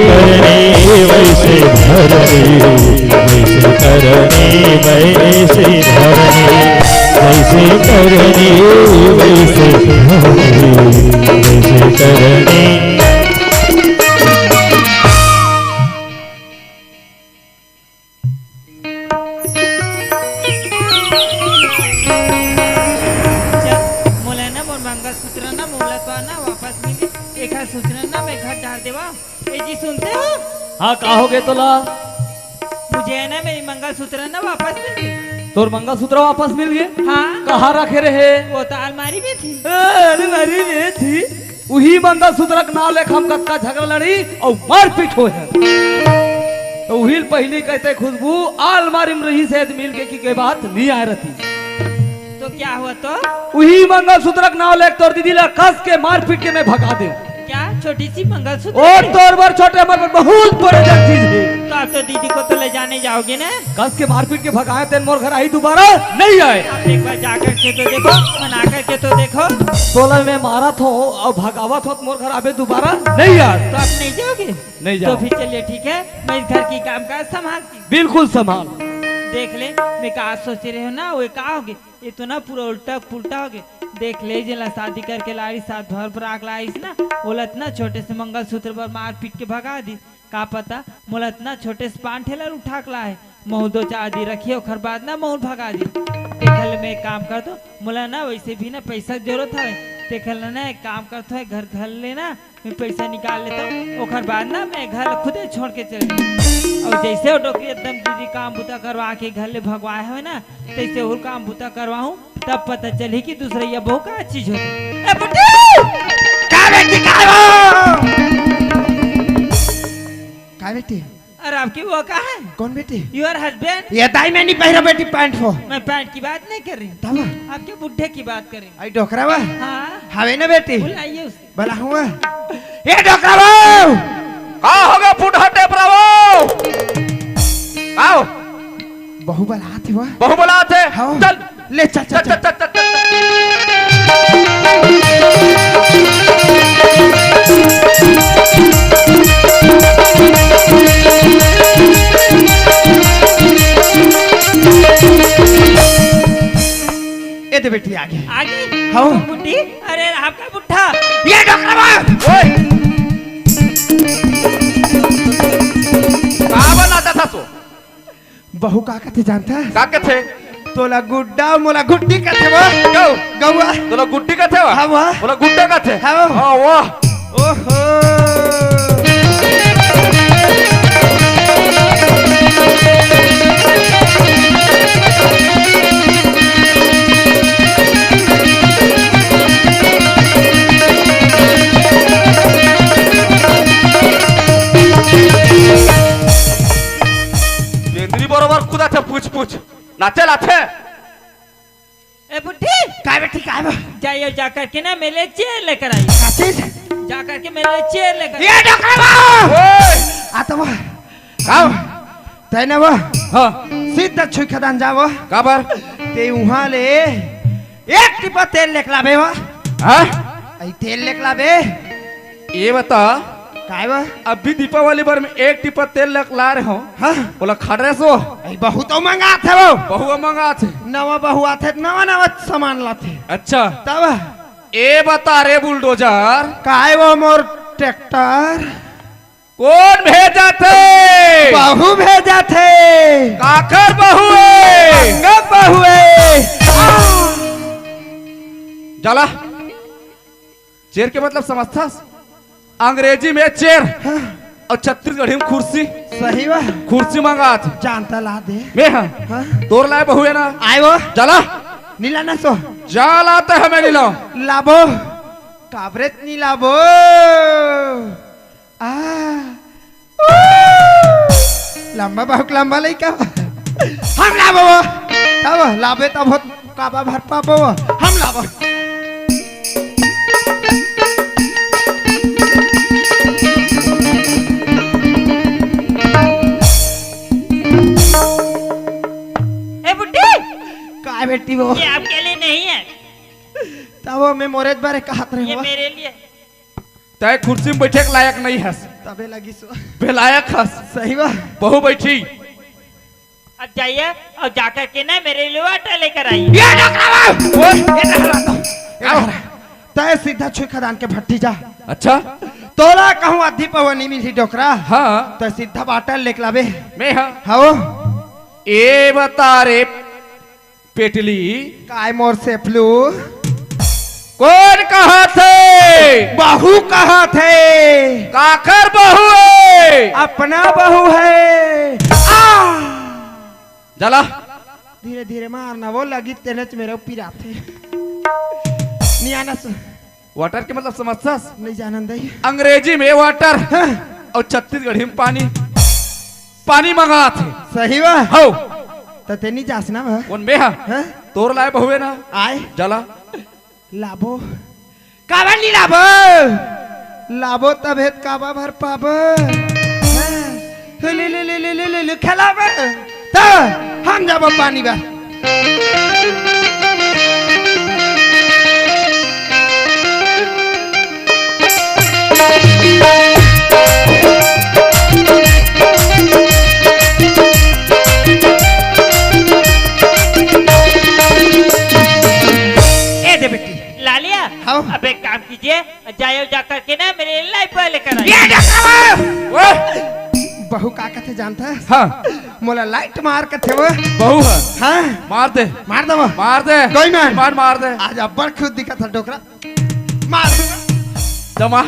करनी वैसे भरनी। जैसे करनी वैसे भरनी, जैसे करनी वैसे भरनी, जैसे करनी। चल, मोला ना मोर मंगलसूत्र ना मोला तो ना वापस मिले, एखर सूत्र ना मैं घर डाल देवा। ए जी, सुनते हो? हाँ, का हो गे तोला? मुझे है ना मेरी मंगलसूत्र ना वापस मिल गई। तोर मंगलसूत्र वापस मिल गे? हाँ। कहाँ रखे रहे? वो तो अलमारी में थी। ए, अलमारी में थी? उही मंगलसूत्र के नाव लेके हम कतका झगड़ा लड़ी अउ मारपीट होय हे। तो उही ल पहिली कहितेंव खुशबू, अलमारी में रहिस हे त मिल गे कहिके बात नहीं आय रहती। तो क्या हुआ तो? उही मंगलसूत्र के नाव लेके तोर दीदी ला कस के मारपीट के मैं भगा देंव। क्या छोटी सी मंगलसूत्र ओ है? तोर बर छोटे, हमर बर बहुत बड़े जन चीज हे। तो आप तो दीदी को तो ले जाने जाओगे ना? कस के मारपीट के भगाए तेन मोर घर आही दुबारा नहीं आए। आप एक बार जाकर के तो देखो, मना करके तो देखो। तोला मैं मारत हों अउ भगावत हों त मोर घर आबे दुबारा नहीं आए। तो आप नहीं जाओगे? नहीं तो जाओ। फिर चलिए ठीक है, मैं इस घर की काम काज संभालती हूँ। बिल्कुल संभाल। देख ले, मैं का सोचे रहे हों ना, वो का हो गे? ये तो ना पूरा उल्टा पुल्टा हो गे। देख ले, जेला शादी करके लाइस, सात भर पराग लाइस ना, ओला इतना छोटे से मंगलसूत्र बर मार पीट के भगा दिस। का पता मोला इतना छोटे से पान ठेला उठा के लाए, महू दो चार दिन रखिए, ओखर बाद ना महू भगा दिस। तेखर ले मैं एक काम करत हों, मोला ना वैसे भी ना पैसा के जरूरत हवे, तेखर ले ना एक काम करत हों, घर घर ले ना मैं पैसा निकाल लेत हों, ओखर बाद ना मैं घर खुदे छोड़ के चल जाऊँ। अउ जैसे वो डोकरी एकदम दीदी काम बुता करवा के घर ले भगवाए हवे ना, तैसे और काम बुता करवाहूँ, तब पता चलही कि दूसरइया बहू का चीज होथे। ए बुड्ढी! का बेटी, का हो? का बेटी? और आपकी वो कहाँ है? कौन बेटी? Your husband? ये दाई, मैं नहीं पहिरा बेटी पैंट हो। मैं पैंट की बात नहीं कर रही हूँ। तब? आपके बुड्ढे की बात कर रही हूँ। आई डोकरा बा? हाँ। हवे ना बेटी? बुलाइए उसको। बला हुआ। ये डोकरा बा! का होगे बुड्ढा टेपरा बा? आओ। बहू बलात हे वो। बहू बलात हे? हाँ। चल। ले चल, चल, चल, चल। चल, चल, चल, चल। ए दे बेटी, आगे। आगे? हाँ। बुड्ढी? अरे, आपका बुड्ढा। ये डोकरा बा! ओए! का बनाता था सो? बहू का कथे जानता? का कथे? तोला गुड्डा, मोला गुड्डी कथे वो। क्यों? गौआ। तोला गुड्डी कथे वो? हाँ, वाह। मोला गुड्डा कथे? हाँ। हाँ, वाह। ओहो। बेंदरी बरोबर कुदाथे, पूछ, पूछ। नाचे लाथे। ए बुड्ढी, काय बेटी, काय बा? जाइए, जा करके ना मेरे लिए चेयर लेकर आइए। का चीज? जा करके मेरे लिए चेयर लेकर ये डोकरा बा! ओए! आ तो बा। आओ। तै ना बा। हाँ। सीधा छुई खदान जावो। काबर? ते उहाँ ले एक टिपा तेल लेके लाबे बा। हाँ? आई तेल लेके लाबे। ये बता। काय बा? अभी दीपावली बर में एक टिपा तेल लक ला रहे हो। हाँ। बोला खड़े सो। आई बहू तो मंगात हे वो। बहू मंगात हे। नवा बहू आथे, नवा नवा सामान लाथे। अच्छा। तब? ए बता रे बुलडोजर। काय वो मोर ट्रैक्टर? कौन भेजा थे? बहू भेजा थे। काकर बहू है? गंगा बहू है। आ! जाला। चेयर के मतलब समझथस? अंग्रेजी में चेयर हाँ। और छत्तीसगढ़ी में कुर्सी। सही बा। कुर्सी मंगात हे। जानता ला दे। मैं हाँ। हाँ। तोर लाए बहू है ना? आए वो। जाला। नीला ना सो। जाला ते हमें नीला। लाबो। काबरेत नी लाबो। आ। लंबा, बहुत लंबा लइका। हम लाबो। तब लाबे तब होत काबा भर पाबो। हम लाबो। ए बुड्ढी। काय बेटी वो? ये आपके लिए नहीं है। तब मैं मोरेज बारे कहत रहे ये हो। मेरे लिए। तै कुर्सी में बैठे के लायक नहीं हस। तबे लगी सो। बेलायक हस। सही बा। बहू बैठी। अब जाइए और जाकर के ना मेरे लिए वाटर लेकर आइए। ये डोकरा बा! ओए! ये डोकरा बा! ये आओ। डोकरा। तै सीधा छुई खदान के भट्टी जा। अच्छा। तोला कहूँ आधी पवा नहीं मिली डोकरा। हाँ। तै सीधा वाटर लेके लाबे। मैं हाँ। हाँ। ए बता रे पेटली। काय मोर सेपलू? कौन कहा थे? बहू कहा थे। काकर बहू है? अपना बहू है। आ! जला। धीरे धीरे मारना, वो लगी तेने च मेरे पिराथे। नियाना स- वाटर के मतलब समझथस? नहीं जानन दई। अंग्रेजी में वाटर हाँ। और छत्तीसगढ़ी में पानी। पानी मंगात हे। सही बा? हौ। त ते नहीं जास ना बा? कौन बे हा? हाँ? तोर लाए बहुए ना? आए। जला। लाबो। काबर नहीं लाबो? लाबो तभे त काबा भर पाबो। हाँ। ले, ले, ले, ले, ले, ले, ले, खेलाबो। त हम जाबो पानी बा। ए दे बेटी। ला लिया? हाँ। अब एक काम कीजिए, जाओ जा करके ना मेरे लाइफ बॉय लेकर आइए। ये डकवा! ओए! बहू का कथे जानता है? हाँ। मोला लाइट मार कथे वो। बहू है। हाँ। मार दे। मार दे वो। मार दे। कोई ना। मार, मार दे। आज अब्बड़ खुद दिखा था डोकरा। मार। जमा।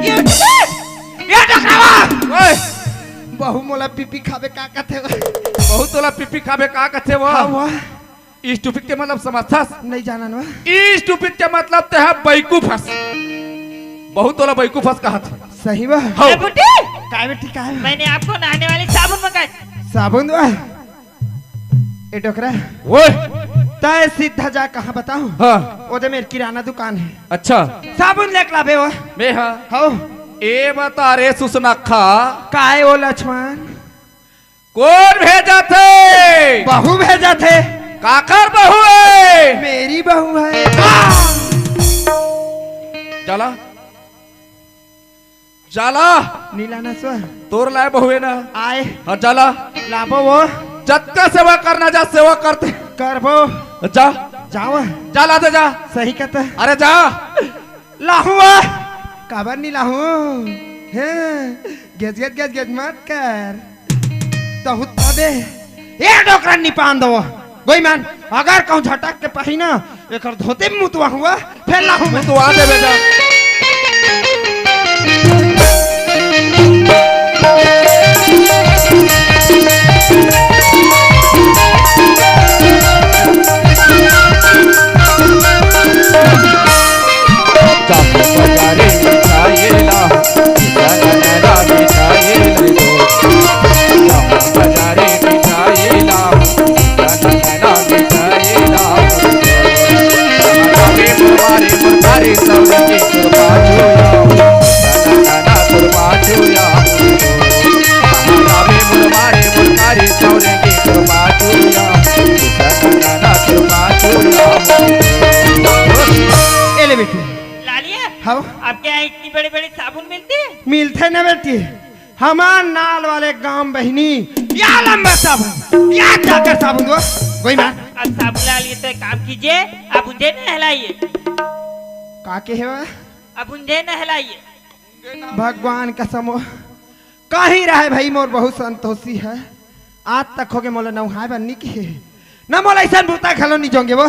ये, ये डकरावा! बहू मोला पीपी खाबे का कथे वो? बहू तोला पीपी खाबे का कथे वो? हाँ, वो। Stupid के मतलब समझथस? नहीं जानन वो। Stupid के मतलब ते ह बेवकूफ हस। बहू तोला बेवकूफ हस कहत हे। सही बा। हाँ। ए बुड्ढी! काय बेटी, काय बा? मैंने आपको नहाने वाली साबुन मंगाई। साबुन बा? ए डोकरा। ओए! तय सीधा जा, कहाँ बताऊं? हाँ। ओदे मेर किराना दुकान हे। अच्छा। साबुन लेके लाबे वो। मैं हाँ। हौ। ए बता रे सुसनखा। काय ओ लक्ष्मण? कोन भेजथे? बहू भेजथे। काकर बहू हे? मेरी बहू हे। जा ला। जा ला। नी लानस वो। तोर लाय बहू हे ना। आय। हाँ, जा ला। लाबो वो। जतका सेवा करना जा, सेवा करते। करबो। जा। जाओ। जा ला दे जा। सही कहता। अरे जा। लाहूं वो। काबर नी लाहूं? हैं? गेज, गेज, गेज, गेज मत कर। तहूं तबे। ए डोकरा निपान दो। गोई मन, अगर कहूं झटक के पहिना, एकर धोती मुतवा हुआ, फेर लाहूं मैं। मुतवा दे बेटा। ए ले बेटी। लालिया, हाँ? आपके यहाँ इतनी बड़ी-बड़ी साबुन मिलती है? मिलथे ना बेटी, हमार नाल वाले गांव बहिनी, या लंबा साबुन, या चाकर साबुन दो, गोई मन। अब साबुन ला लिए तो एक काम कीजिए, आप उंधे नहलाइए। का कहे बा? अब उंधे नहलाइए। भगवान कसम वो, कहीं रहे भाई, मोर बहुत संतोषी हे। आज तक होगे मोला नउहाय बर नी कहे। ना मोला अइसन बुता घलो नी जोंगे वो।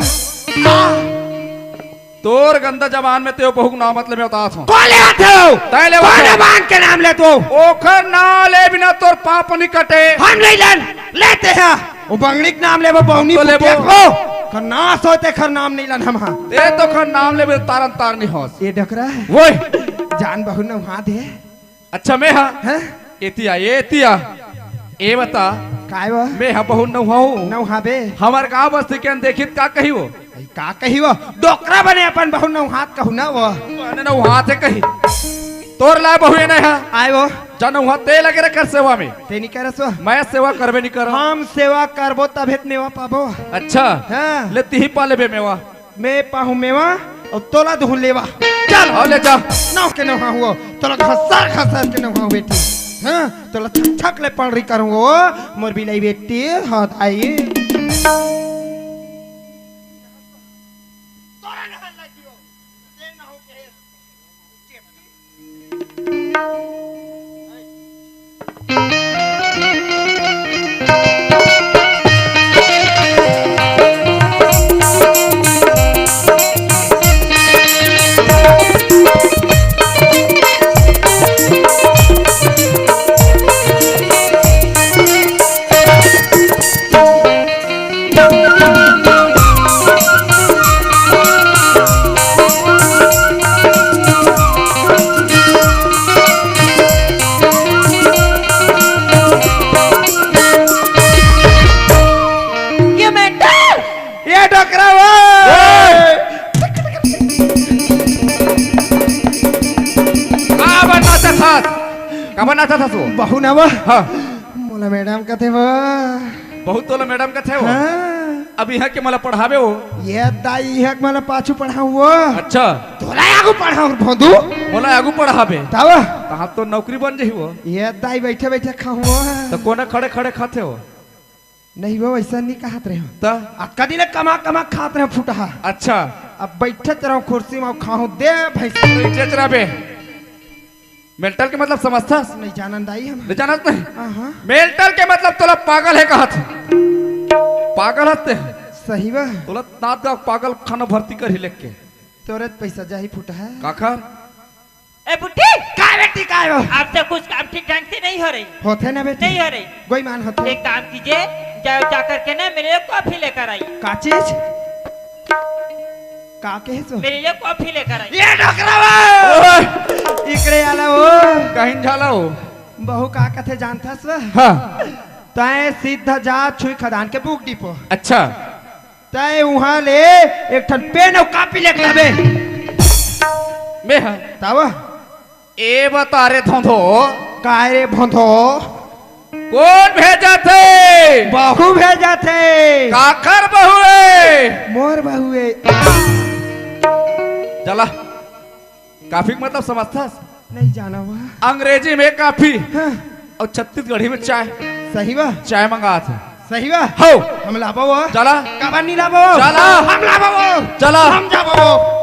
तोर गंदा जबान में तें बहू के नाम मत ले, मैं बतात हूँ। कोन लेवत हे? तैं लेवत हे। कोन जबान के नाम लेत हो? ओखर नाम ले बिना तोर पाप नी कटे। हम नहीं लेन, लेते हैं। वो बंगड़ी के नाम लेबो, बहू नी तो लेबो। देखो। कर नाश होते खर नाम नहीं लेन हम, हाँ। तें तो खर नाम लेबे, तारन तार नहीं होस। ए डोकरा। वोय। जान बहू नउहा दे। अच्छा, मैं हा? हैं? एती आ, एती आ। ए बता। काय बा? मैं हा बहू नउहाहूँ। नउहाबे। हमर गाँव बस्ती के अनदेखित का कही वो? ए, का कही वो? डोकरा बने अपन बहू नउहात कहू ना वो। बने नउहात हे कही। तोर लाय बहू ए नहीं हा? आय वो। जा नउहा तें लगे रह कर सेवा में। तें नी करस वो? मैं सेवा करबे नी करँव। हम सेवा करबो तभे त मेवा पाबो। अच्छा। हाँ। ले तिही पा लेबे मेवा। मैं पाहूं मेवा अउ तोला दुहूं लेवा। चल। अउ ले जा। नउहा के नउहाहूं, तोला घसर घसर के नउहाहूं बेटी। हाँ, तोला छक छक ले पड़री करूं वो, मोर बिलाई बेटी, हाँ दाई। तोरा नहर लग गयो। ये मेंटल! ये डोकरा वो! ए! काबर नाचत हस? काबर नाचत हस वो? बहू ना वो? हाँ। मोला मैडम कथे वो। बहू तोला मैडम कथे वो? हाँ। अब इहाँ के मोला पढ़ाबे वो? ये दाई, इहाँ के मोला पाछू पढ़ाहूं वो। अच्छा। तोला आगू पढ़ाहूं भोंदू। मोला आगू पढ़ाबे? तब? तहाँ तो नौकरी बन जही वो। ये दाई, बैठे बैठे खाहूं वो। त कोना खड़े खड़े खाथे वो? नहीं वो, वैसा नहीं कहत रहे हो। त? अतका दिन ले कमा कमा खात रहे फुटहा। अच्छा। अब बैठत रहो कुर्सी में, खाहूं दे भैंस। बैठे रह बे। मेंटल के मतलब समझथस? नहीं जानन दाई हम। नहीं जानत नहीं? हाँ, हाँ। मेंटल के मतलब तोला पागल हे कहत हे। पागल हस तें। सही बा। तोला नांदगांव पागल खाना भर्ती करही लेके। तोरे त पैसा जाही फुटहा। काखर? ए बुड्ढी! का बे? ठीक आयो। आपसे कुछ काम ठीक ढंग से नहीं हो रही। होथे ना बेटी। नहीं हो रही। गोईमान होथे। एक काम कीजिए, जाओ, जा करके ना मेरे लिए कॉफी लेकर आइए। का चीज? का कहे सो? मेरे लिए कॉफी लेकर आइए। ये डोकरा वो! ओए! इकड़े आला वो। कहीं झाला वो। बहू का कथे जानथस वो? हाँ। तय सीधा जा छुई खदान के बुक डिपो। अच्छा। तय उहाँ ले एक ठन पेन अउ कॉपी लेके लाबे। मैं हाँ। तब? ए बता रे धोंधो। काय रे भोंधो? कोन भेजत हे? बहू भेजत हे। काकर बहू हे? मोर बहू हे। चला, कॉफी के मतलब समझथस? नहीं जाना हुआ। अंग्रेजी में कॉफी हाँ। अउ छत्तीसगढ़ी में चाय। सही बा। चाय मंगात हे। सही बा। हो। हम लाबो वो। चला। काबर नहीं लाबो? चला। हम लाबो वो। चला। हम जाबो वो।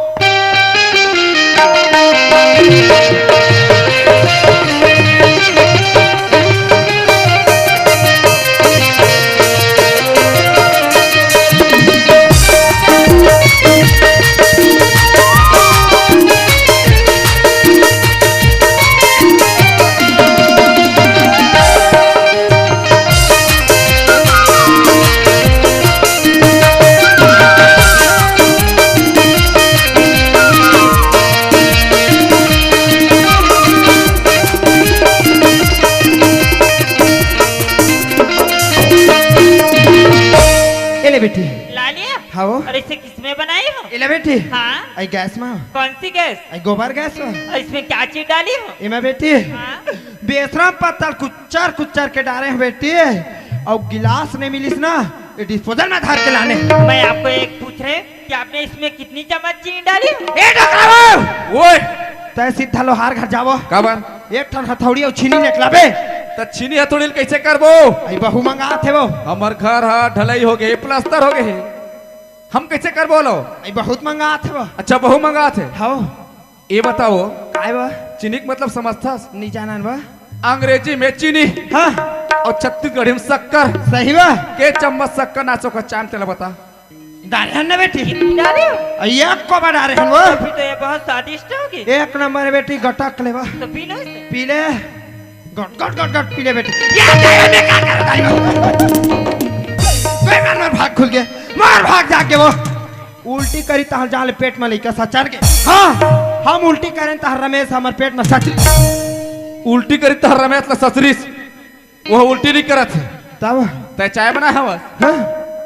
ए ले बेटी। ला लिया? हाँ वो। और इसे किस में बनाई हो? ए ले बेटी। हाँ। आई गैस में। कौन सी गैस? आई गोबर गैस में। और इसमें क्या चीज डाली हो? ए में बेटी। हाँ। बेसरम पत्तल कुच्चर कुच्चर के डारे हो बेटी। अउ गिलास नहीं मिलिस ना, ये डिस्पोजल में धर के लाने। मैं आपको एक पूछ रहे कि आपने इसमें कितनी चम्मच चीनी डाली? ए डोकरा बाबू! ओए! तय सीधा लोहार घर जावो। काबर? एक ठन हथौड़ी अउ छीनी लेके लाबे। त छीनी हथौड़ी ल कइसे करबो? आई बहू मंगात हे वो। हमर घर ह ढलई हो गे, प्लास्टर हो गे हे। हम कइसे करबो लो? आई बहुत मंगात हे वो। अच्छा, बहू मंगात हे। हाँ। ये बताओ, काय बा? चीनी के मतलब समझथस? नहीं जानन बा। अंग्रेजी में चीनी हाँ। और छत्तीसगढ़ी में शक्कर। सही बा। के चम्मच शक्कर नाचो का चाम तेला बता। डारे हन ना बेटी? कितनी डाले हो? आ, एक कोबा डारे हन वो। अभी तो ये बहुत स्वादिष्ट होगी। एक नंबर है बेटी, गटक लेवा। तो पी लो इसे। पी ले। गट, गट, गट, गट, पी ले बेटी। ये दे, ये बेकार कर रहा है। कोई मार, मार भाग खुल गया। मार भाग जाके वो। उल्टी करी तहर जाले पेट में लइका सचर के। हाँ, हम उल्टी करें तहर रमेश हमर पेट में सचरी। उल्टी करी तहर रमेश ला सचरीस, वो उल्टी नहीं करत है। तब? तय चाय बनाए हवस? हाँ?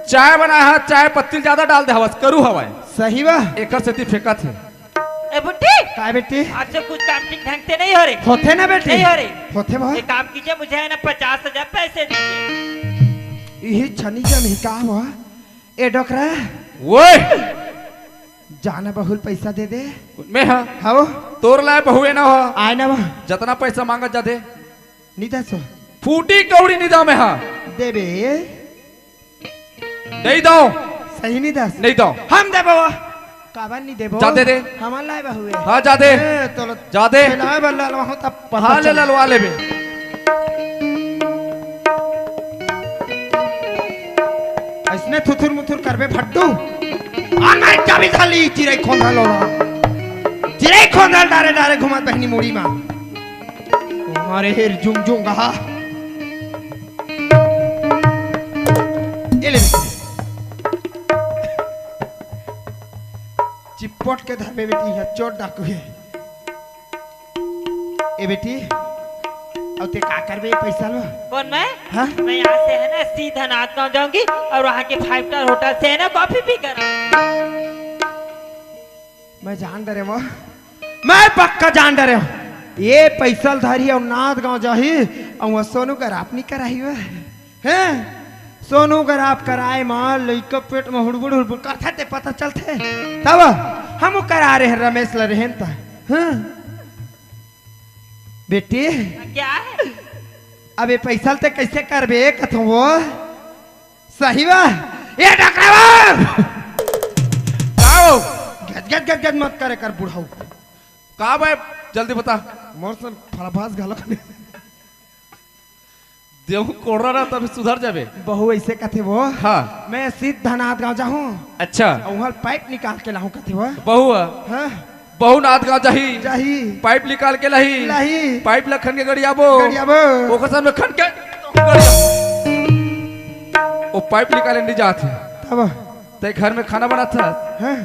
चाय बनाए हवस, चाय पत्ती ज्यादा डाल दे हवस, करू हवय। सही बा? एकर सेती फेंकत है। ए बुड्ढी! काय बेटी? आपसे कुछ काम ठीक ढंग से नहीं हो रही। होथे ना बेटी? नहीं हो रही। होथे बा? एक काम कीजिए, मुझे है ना पचास हजार पैसे दीजिए। यही छनी जन ही का हुआ? ए डोकरा। ओए! जाना बहुल पैसा दे दे। मैं हाँ। हाओ। तोर लाए बहुए ना हो। आए ना वहाँ। जतना पैसा मांगा जा दे। नहीं दस। फूटी कौड़ी नहीं दा मैं हाँ। देबे। नहीं दो। सही नहीं दस। नहीं दो। हम देबो। काबर नहीं देबो? जा दे दे। हमार लाए बहुए। हाँ, जा दे। ए, तो लो-, जा दे। लाए बल्ला लो, वहाँ तब पता हाँ, ले चल। ललवा लेबे। ऐसने थुथुर मुथुर करबे फट्टू। आ नहीं चाबी झाली, चिरई खोंधा लोड़ा। चिरई खोंधा डारे डारे घुमत बहनी मुड़ी मा। अरे हेर जुंग जुंग हा। ये ले। चिपट के धरबे बेटी, यहाँ चोट डाकू है। ए बेटी, अब ते का करबे ये पैसा लो? कौन मैं? हाँ? मैं यहाँ से है ना सीधा नाथ गाँव जाऊंगी और वहाँ के फाइव स्टार होटल से है ना कॉफी पी कर आऊंगी। मैं जान डरे वो, मैं पक्का जान डरे हूँ। ये पैसा ल धरही अउ नाथ गाँव जाही अउ वो सोनू कर आप नहीं कराही वो। हैं? सोनू कर आप कराए माँ लइका पेट में हुड़बुड़ हुड़बुड़ करथे ते पता चलथे। तब हम करा रहे हैं रमेश ल रहेन त। हाँ? बेटी, क्या है? अब ये पैसा ल ते कैसे करबे कथो वो? सही बा? ये डकरा बा! का हो? गज, गज, गज, गज मत करे कर बुढ़ऊ। का बे? जल्दी बता। मोर से फलफास घलो नहीं। देहू कोड़रा ना तभी सुधर जाबे। बहू ऐसे कथे वो। हाँ। मैं सीधा नाथ गाँव जाहूँ। अच्छा। अउ उहाँ पाइप निकाल के लाहूँ कथे वो। बहू है। हाँ। बहू नांदगांव जाही। जाही। पाइप निकाल के लाही। लाही। पाइप ला खन के गड़ियाबो। गड़ियाबो। ओकर साथ में खन के वो पाइप निकाले नहीं जात हे। तब? ते घर में खाना बनात हस। हाँ।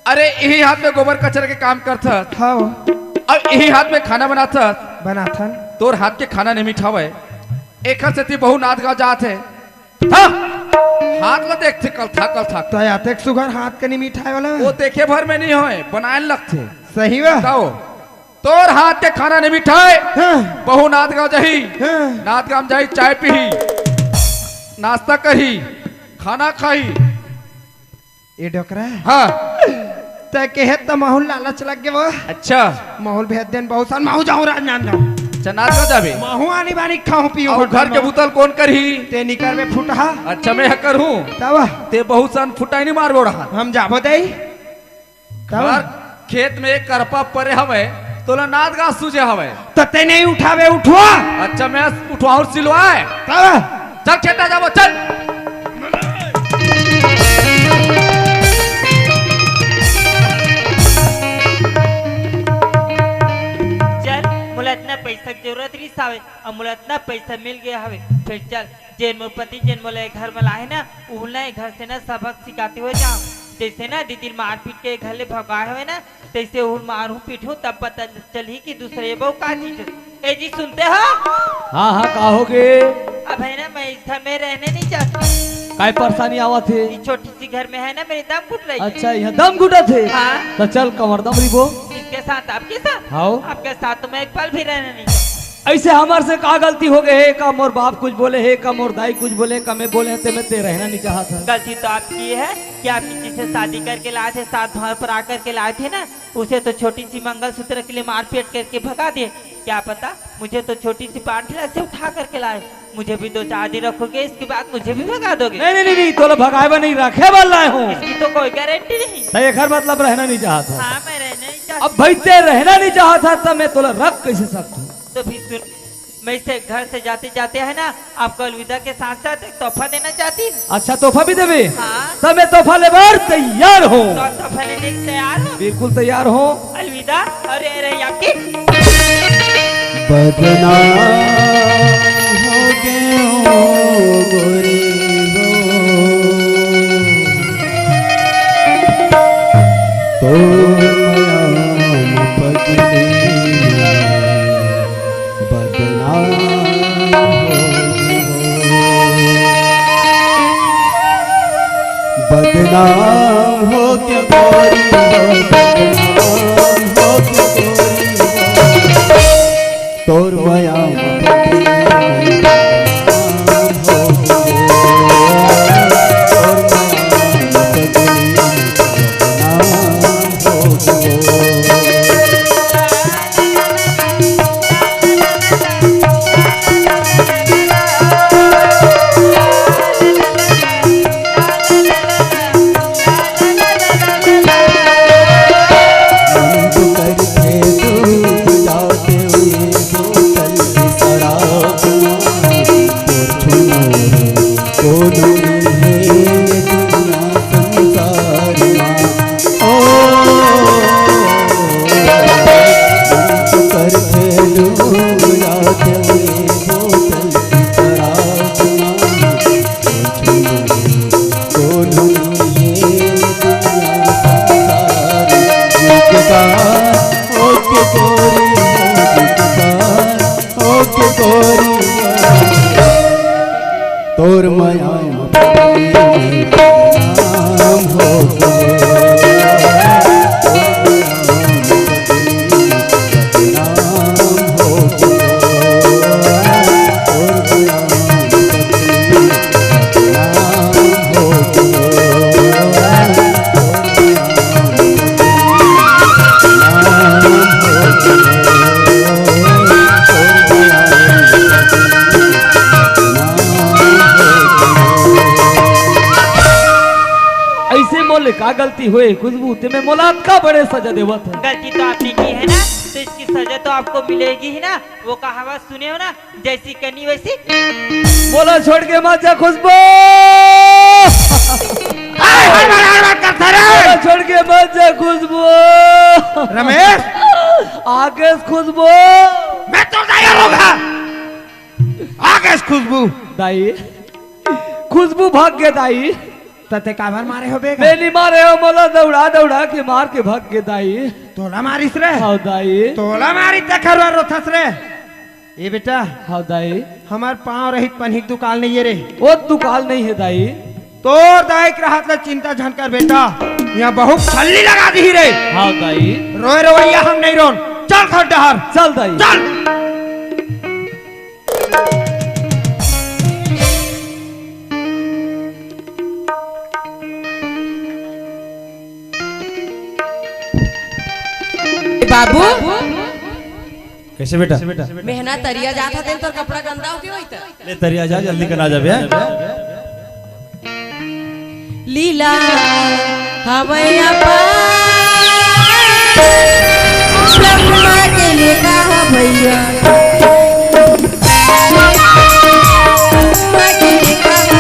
अरे, इही हाथ में गोबर कचरा के काम करत हस। हाँ। अब इही हाथ में खाना बनात हस। बनाथन। तोर हाथ के खाना नहीं मिठावे। एकर सेती बहू नांदगांव जात हे। हाँ, हाथ ला देखथे कलथा, कलथा। तो आते सुघर हाथ के नहीं मिठाए वाला। वो देखे भर में नहीं होय, बनाए लगथे। सही बा। बताओ, तोर हाथ के खाना नहीं मिठाए। हाँ। बहू नांदगांव जाही। हाँ। नांदगांव जाही, चाय पीही, नाश्ता करही, खाना खाही। ए डोकरा। हाँ। ते कहे त महू ल लालच लग गे वो। अच्छा। महू ल भेज देन, बहू सन महू जाहूं राजनांदगांव। अच्छा, नांदगांव जाबे? महू आनी बानी खाहूं पीहूं अउ होटल घर के में। बुता ल कोन करही? ते निकर में फुटहा। अच्छा, मैं ह करहूं। तब? ते बहू सन फुटाई नहीं मारबो रहा। हम जाबो दई। तब? घर खेत में एक करपा परे हवे, तोला नांदगांव सूझे हवे। त ते नहीं उठाबे, उठवा। अच्छा, मैं उठवाहूं सिलवाए। तब? चल खेता जाबो, चल। चल, मोला इतना पैसा के जरूरत रहिस हवे, अब मोला इतना पैसा मिल गया हवे, फिर चल, जेन मोर पति, जेन मोला ए घर में लाहे ना, उहला ए घर से ना सबक सिखाते हुए जाओ। जैसे ना दीदी मारपीट के घर ले भगाए हवे ना, तैसे उहू मारहूं पीटहूं, तब पता चलही कि दूसरे बहू का चीज हे। ए जी, सुनते हो? हाँ, हाँ, का हो गे? अब है ना, मैं इस घर में रहने नहीं चाहती। काय परेशानी आवत हे? इस छोटी सी घर में है ना, मेरी दम घुट रही है। अच्छा, यहाँ दम घुटत हे? हाँ। तो चल, कमर दम रिबो। इसके साथ, आपके साथ? हाँ। आपके साथ तो मैं एक पल भी रहना नहीं चाहती। ऐसे हमर से का गलती हो गए हे? का मोर बाप कुछ बोले हे? का मोर दाई कुछ बोले? का मैं बोले हे, ते में ते रहना नहीं चाहत हे? गलती तो आपकी है कि आप जिसे शादी करके लाए थे, साथ भर पर आकर के लाए थे ना, उसे तो छोटी सी मंगलसूत्र के लिए मारपीट करके भगा दिए। क्या पता, मुझे तो छोटी सी पांठला से उठा करके लाए। मुझे भी दो चार दिन रखोगे, इसके बाद मुझे भी भगा दोगे? नहीं, नहीं, नहीं, नहीं, तोला भगाए बर नहीं, रखे बर लाए हूँ। इसकी तो कोई गारंटी नहीं। तो एकर मतलब रहना नहीं चाहत हे। हाँ, मैं रहना नहीं चाहती। अब भाई, ते रहना नहीं चाहत हे, तब मैं तोला रख कैसे सकता हूँ? तो फिर सुन, मैं इसे घर से जाते जाते है ना, आपको अलविदा के साथ साथ एक तोहफा देना चाहती हूँ। अच्छा, तोहफा भी देबे? हाँ। तब मैं तोहफा लेबर तैयार हूँ। तो तोहफा लेने के तैयार हो? बिल्कुल तैयार हूँ। अलविदा। और ये रही आपकी। बदनाम हो गयो गोरी हो, तो मयाम पगली बदनाम हो गयो। बदनाम हो गयो गोरी हो, बदनाम हो गयो गोरी हो। तोर मया में बदनाम हो गयो। तोर मया में बदनाम हो गयो। तोर मया ऐसे मोले का गलती होए खुशबू, ते में मोला अतका बड़े सजा देवत है। गलती तो आपने की है ना, तो इसकी सजा तो आपको मिलेगी ही ना। वो कहावत सुने हो ना, जैसी करनी वैसी। मोला छोड़ के मत जा खुशबू। अरे हर बार बात करता रे? अरे छोड़ के मत जा खुशबू। रमेश। आगेस खुशबू। मैं तो नहीं रोगा। आगेस खुशबू। दाई, खुशबू भाग गे दाई। त ते काबर मारे हो बे? मैं नहीं मारे हो, मोला दौड़ा दौड़ा के मार के भाग गे दाई। तोला मारिस रे? हाँ दाई। तोला मारी ते खरवा रोथस रे? ए बेटा, हाँ दाई। हमार पाँव रहित पनही के दुकाल नहीं है रे। वो दुकाल नहीं है दाई। तोर दाई के रहत ले चिंता झन कर बेटा, यहाँ बहुत छल्ली लगा दी रे। हाँ दाई। रोए रोवैया हम नहीं रोन, चल घर डहर। चल दाई। चल। बाबू। कैसे बेटा? मेहना तरिया जात हते, तोर कपड़ा गंदा होके होई त। ले तरिया जा, जल्दी कना जाबे। लीला हवय अपार, ब्रह्मा के लेखा ह भैया। ब्रह्मा के लेखा ह।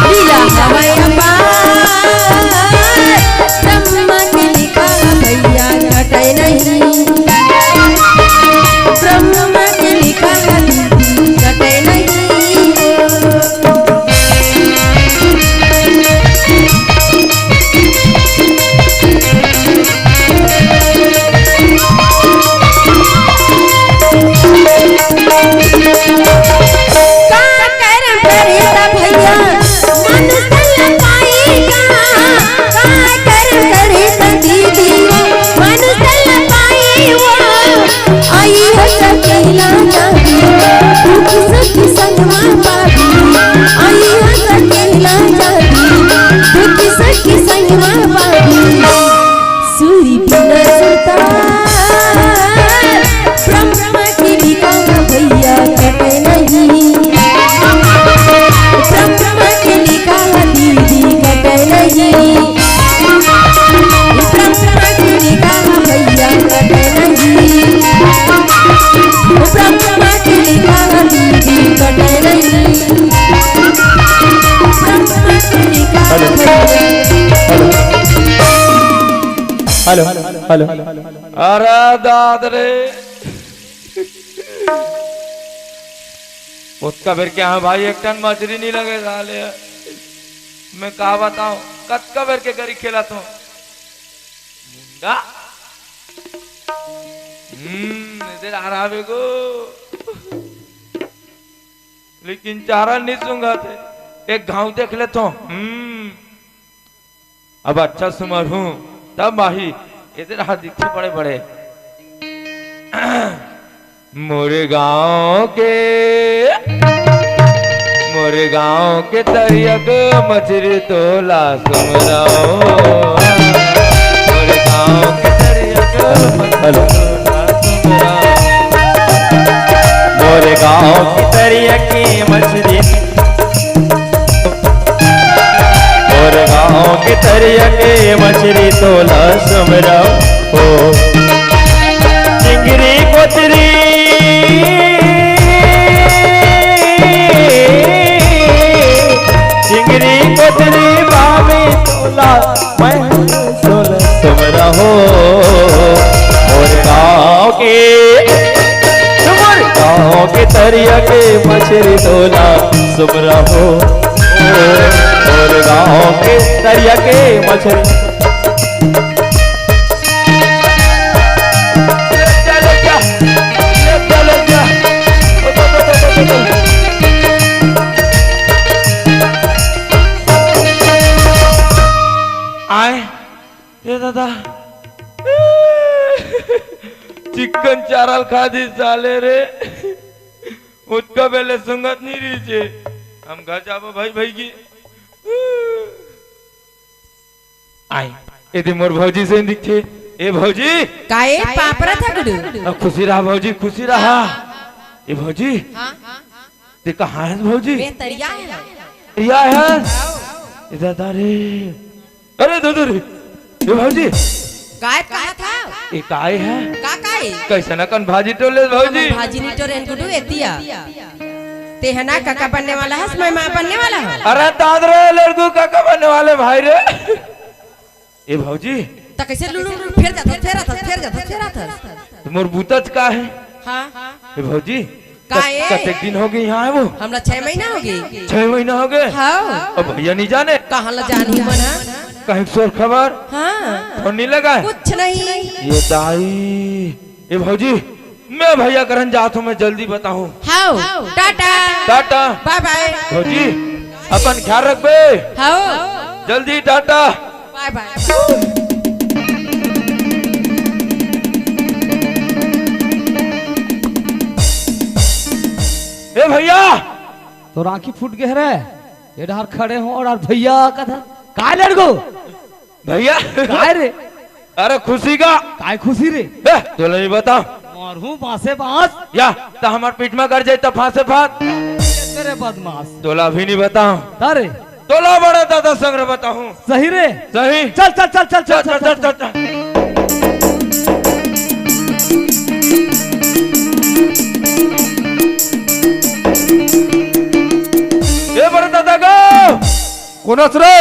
लीला हवय अपार, ब्रह्मा के लेखा ह भैया, कटय नहीं। ब्रह्मा के लेखा ह दीदी, कटय नहीं। का करम करे त भैया, मनुष्य ल पाई का? का करम करे त दीदी, मनुष्य ल पाई वो? आई हो सकेला जाबी, दुख सुख संग मा बाबी। आई हो सकेला जाबी, दुख सुख संग मा बाबी। सूरी बिना सुरतार, ब्रह्मा के लेखा ह भैया, कटय नहीं। ब्रह्मा के लेखा ह दीदी, कटय नहीं। ब्रह्मा के लेखा ह भैया, कटय नहीं। ब्रह्मा के लेखा ह दीदी, कटय नहीं। ब्रह्मा के लेखा ह भैया। Hello, hello, hello. अरे दाद रे, ओतका बेर के हाँ भाई, एक टन मछरी नहीं लगे साले। मैं का बताऊं, कतका बेर के गरी खेलत हों। मुंडा। हम्म, इधर आ रहा बेगो। लेकिन चारा नहीं सूंघत हे। एक घाव देख लेथों। हम्म। अब अच्छा सुमरहूं, तब माही, एदे रहा दिखथे बड़े बड़े। मोरे गांव के, मोरे गांव के तरिया के मछरी तोला सुमरहूं। मोरे गांव के तरिया के मछरी हेलो। तोला सुमरहूं। मोरे गांव के तरिया के मछरी मोर गांव के तरिया के मछरी तोला सुमरहूं। चिंगरी कोतरी, चिंगरी कोतरी बाबे तोला मैं तोला सुमरहूं। मोर गांव के, मोर गांव के तरिया के मछरी तोला सुमरहूं। मोर गांव के तरिया के मछरी। आए, ए दादा, चिक्कन चारा ल खा दी साले रे। ओतका बेर ले सुंघत नहीं रहिसे। हम घर जाबो भाई, भाई की। आए, एदे मोर भौजी से दिखथे। ए भौजी। का ए पापरा थगड़ू? अब खुशी रहा भौजी, खुशी रहा। ए भौजी। हाँ। ते कहाँ हे भौजी? मैं तरिया हे। तरिया हे? ए दादा रे। अरे दादा रे। ए भौजी। काय कहा था? ए काय हे? का काय? कैसन अकन भाजी टोले भौजी? हम भाजी नहीं टोरे गुडू एतिया। तें ह ना कका बनने वाला हस, मैं माँ बनने वाला हूँ। अरे दाद रे लड़कू, कका बनने वाले भाई रे। ए भौजी। त कइसे लुलु लुलु फेर जाथस, फेर आथस, फेर जाथस, फेर आथस? त मोर बूताच का हे? हाँ। ए भौजी। का ए? कतेक दिन होगे इहाँ आए वो? हमला छह महीना होगे। छह महीना होगे? हाँ। अब भैया नइ जाने? कहाँ ला जानही मन ह? कहीं सोर खबर? हाँ। फोन नइ लगाए? कुछ नहीं। ए दाई। ए भौजी, मैं भैया करन जात हूँ, मैं जल्दी बताहूँ। हाव, टाटा। टाटा। बाय बाय। भौजी, अपन ख्याल रखबे। हाव। जल्दी टाटा। बाय बाय। ए भैया। तोर आँखी फूट गे रे। ए डहर खड़े हो अउ भैया कथस। काय लड़को? भैया। काय रे? अरे खुशी का। काय खुशी रे? ए, तोला नइ बताँव। मारहूँ बाँसे बाँस। या, त हमर पीठ म गर जाही त फाँसे फाँस। तेरे बदमाश। तोला अभी नइ बताँव। का रे? तोला बड़े दादा संग बताहूँ। सही रे? सही। चल, चल, चल। ए बड़े दादा गो। कोन हस रे?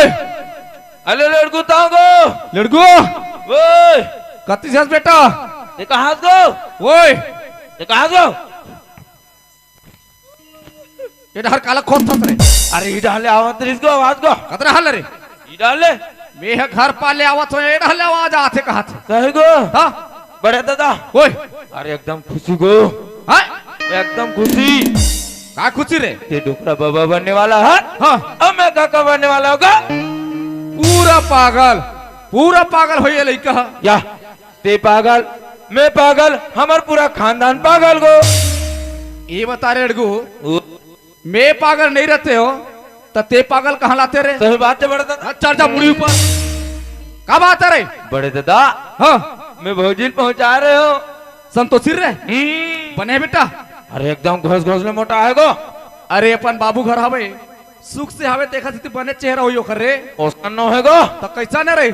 अले लड़कू ताँव गो। लड़कू। ओए। कति हस बेटा? तें कहाँ हस गो? ओए। तें कहाँ हस गो? ए डहर काला खोदथस रे? अरे, ए डहर ले आवत रहिस गो, आवाज गो। कतरा हल रे? ए डहर ले। मैं ह घर पार ले आवत हों, ए डहर ले आवाज आथे कहत। सही गो। हाँ। बड़े दादा। ओए। अरे, एकदम खुशी गो। हाँ? एकदम खुशी। का खुशी रे? तें डोकरा बाबा बनने वाला हस। हाँ। अब मैं काका बनने वाला हूँ गा। पूरा पागल, पूरा पागल होइया लइका ह। या। तें पागल, मैं पागल, हमर पूरा खानदान पागल गो। ए बता रे अड़गू, ओ। मैं पागल नइ रहतेंव, त तें पागल कहाँ लाते रे? सही बात हे बड़े दादा। हाँ, चढ़ जा मुड़ी ऊपर। का बात हे रे? बड़े दादा। हाँ। मैं भौजी ल पहुँचा रहे हों। संतोषी रे? हम्म। बने बेटा? अरे एकदम घोस घोस ले मोटा हे गो। अरे अपन बाबू घर हवे, सुख से हवे, तेखर सेती बने चेहरा होही ओखर रे। ओसन नोहे गो। त कइसन हे रे?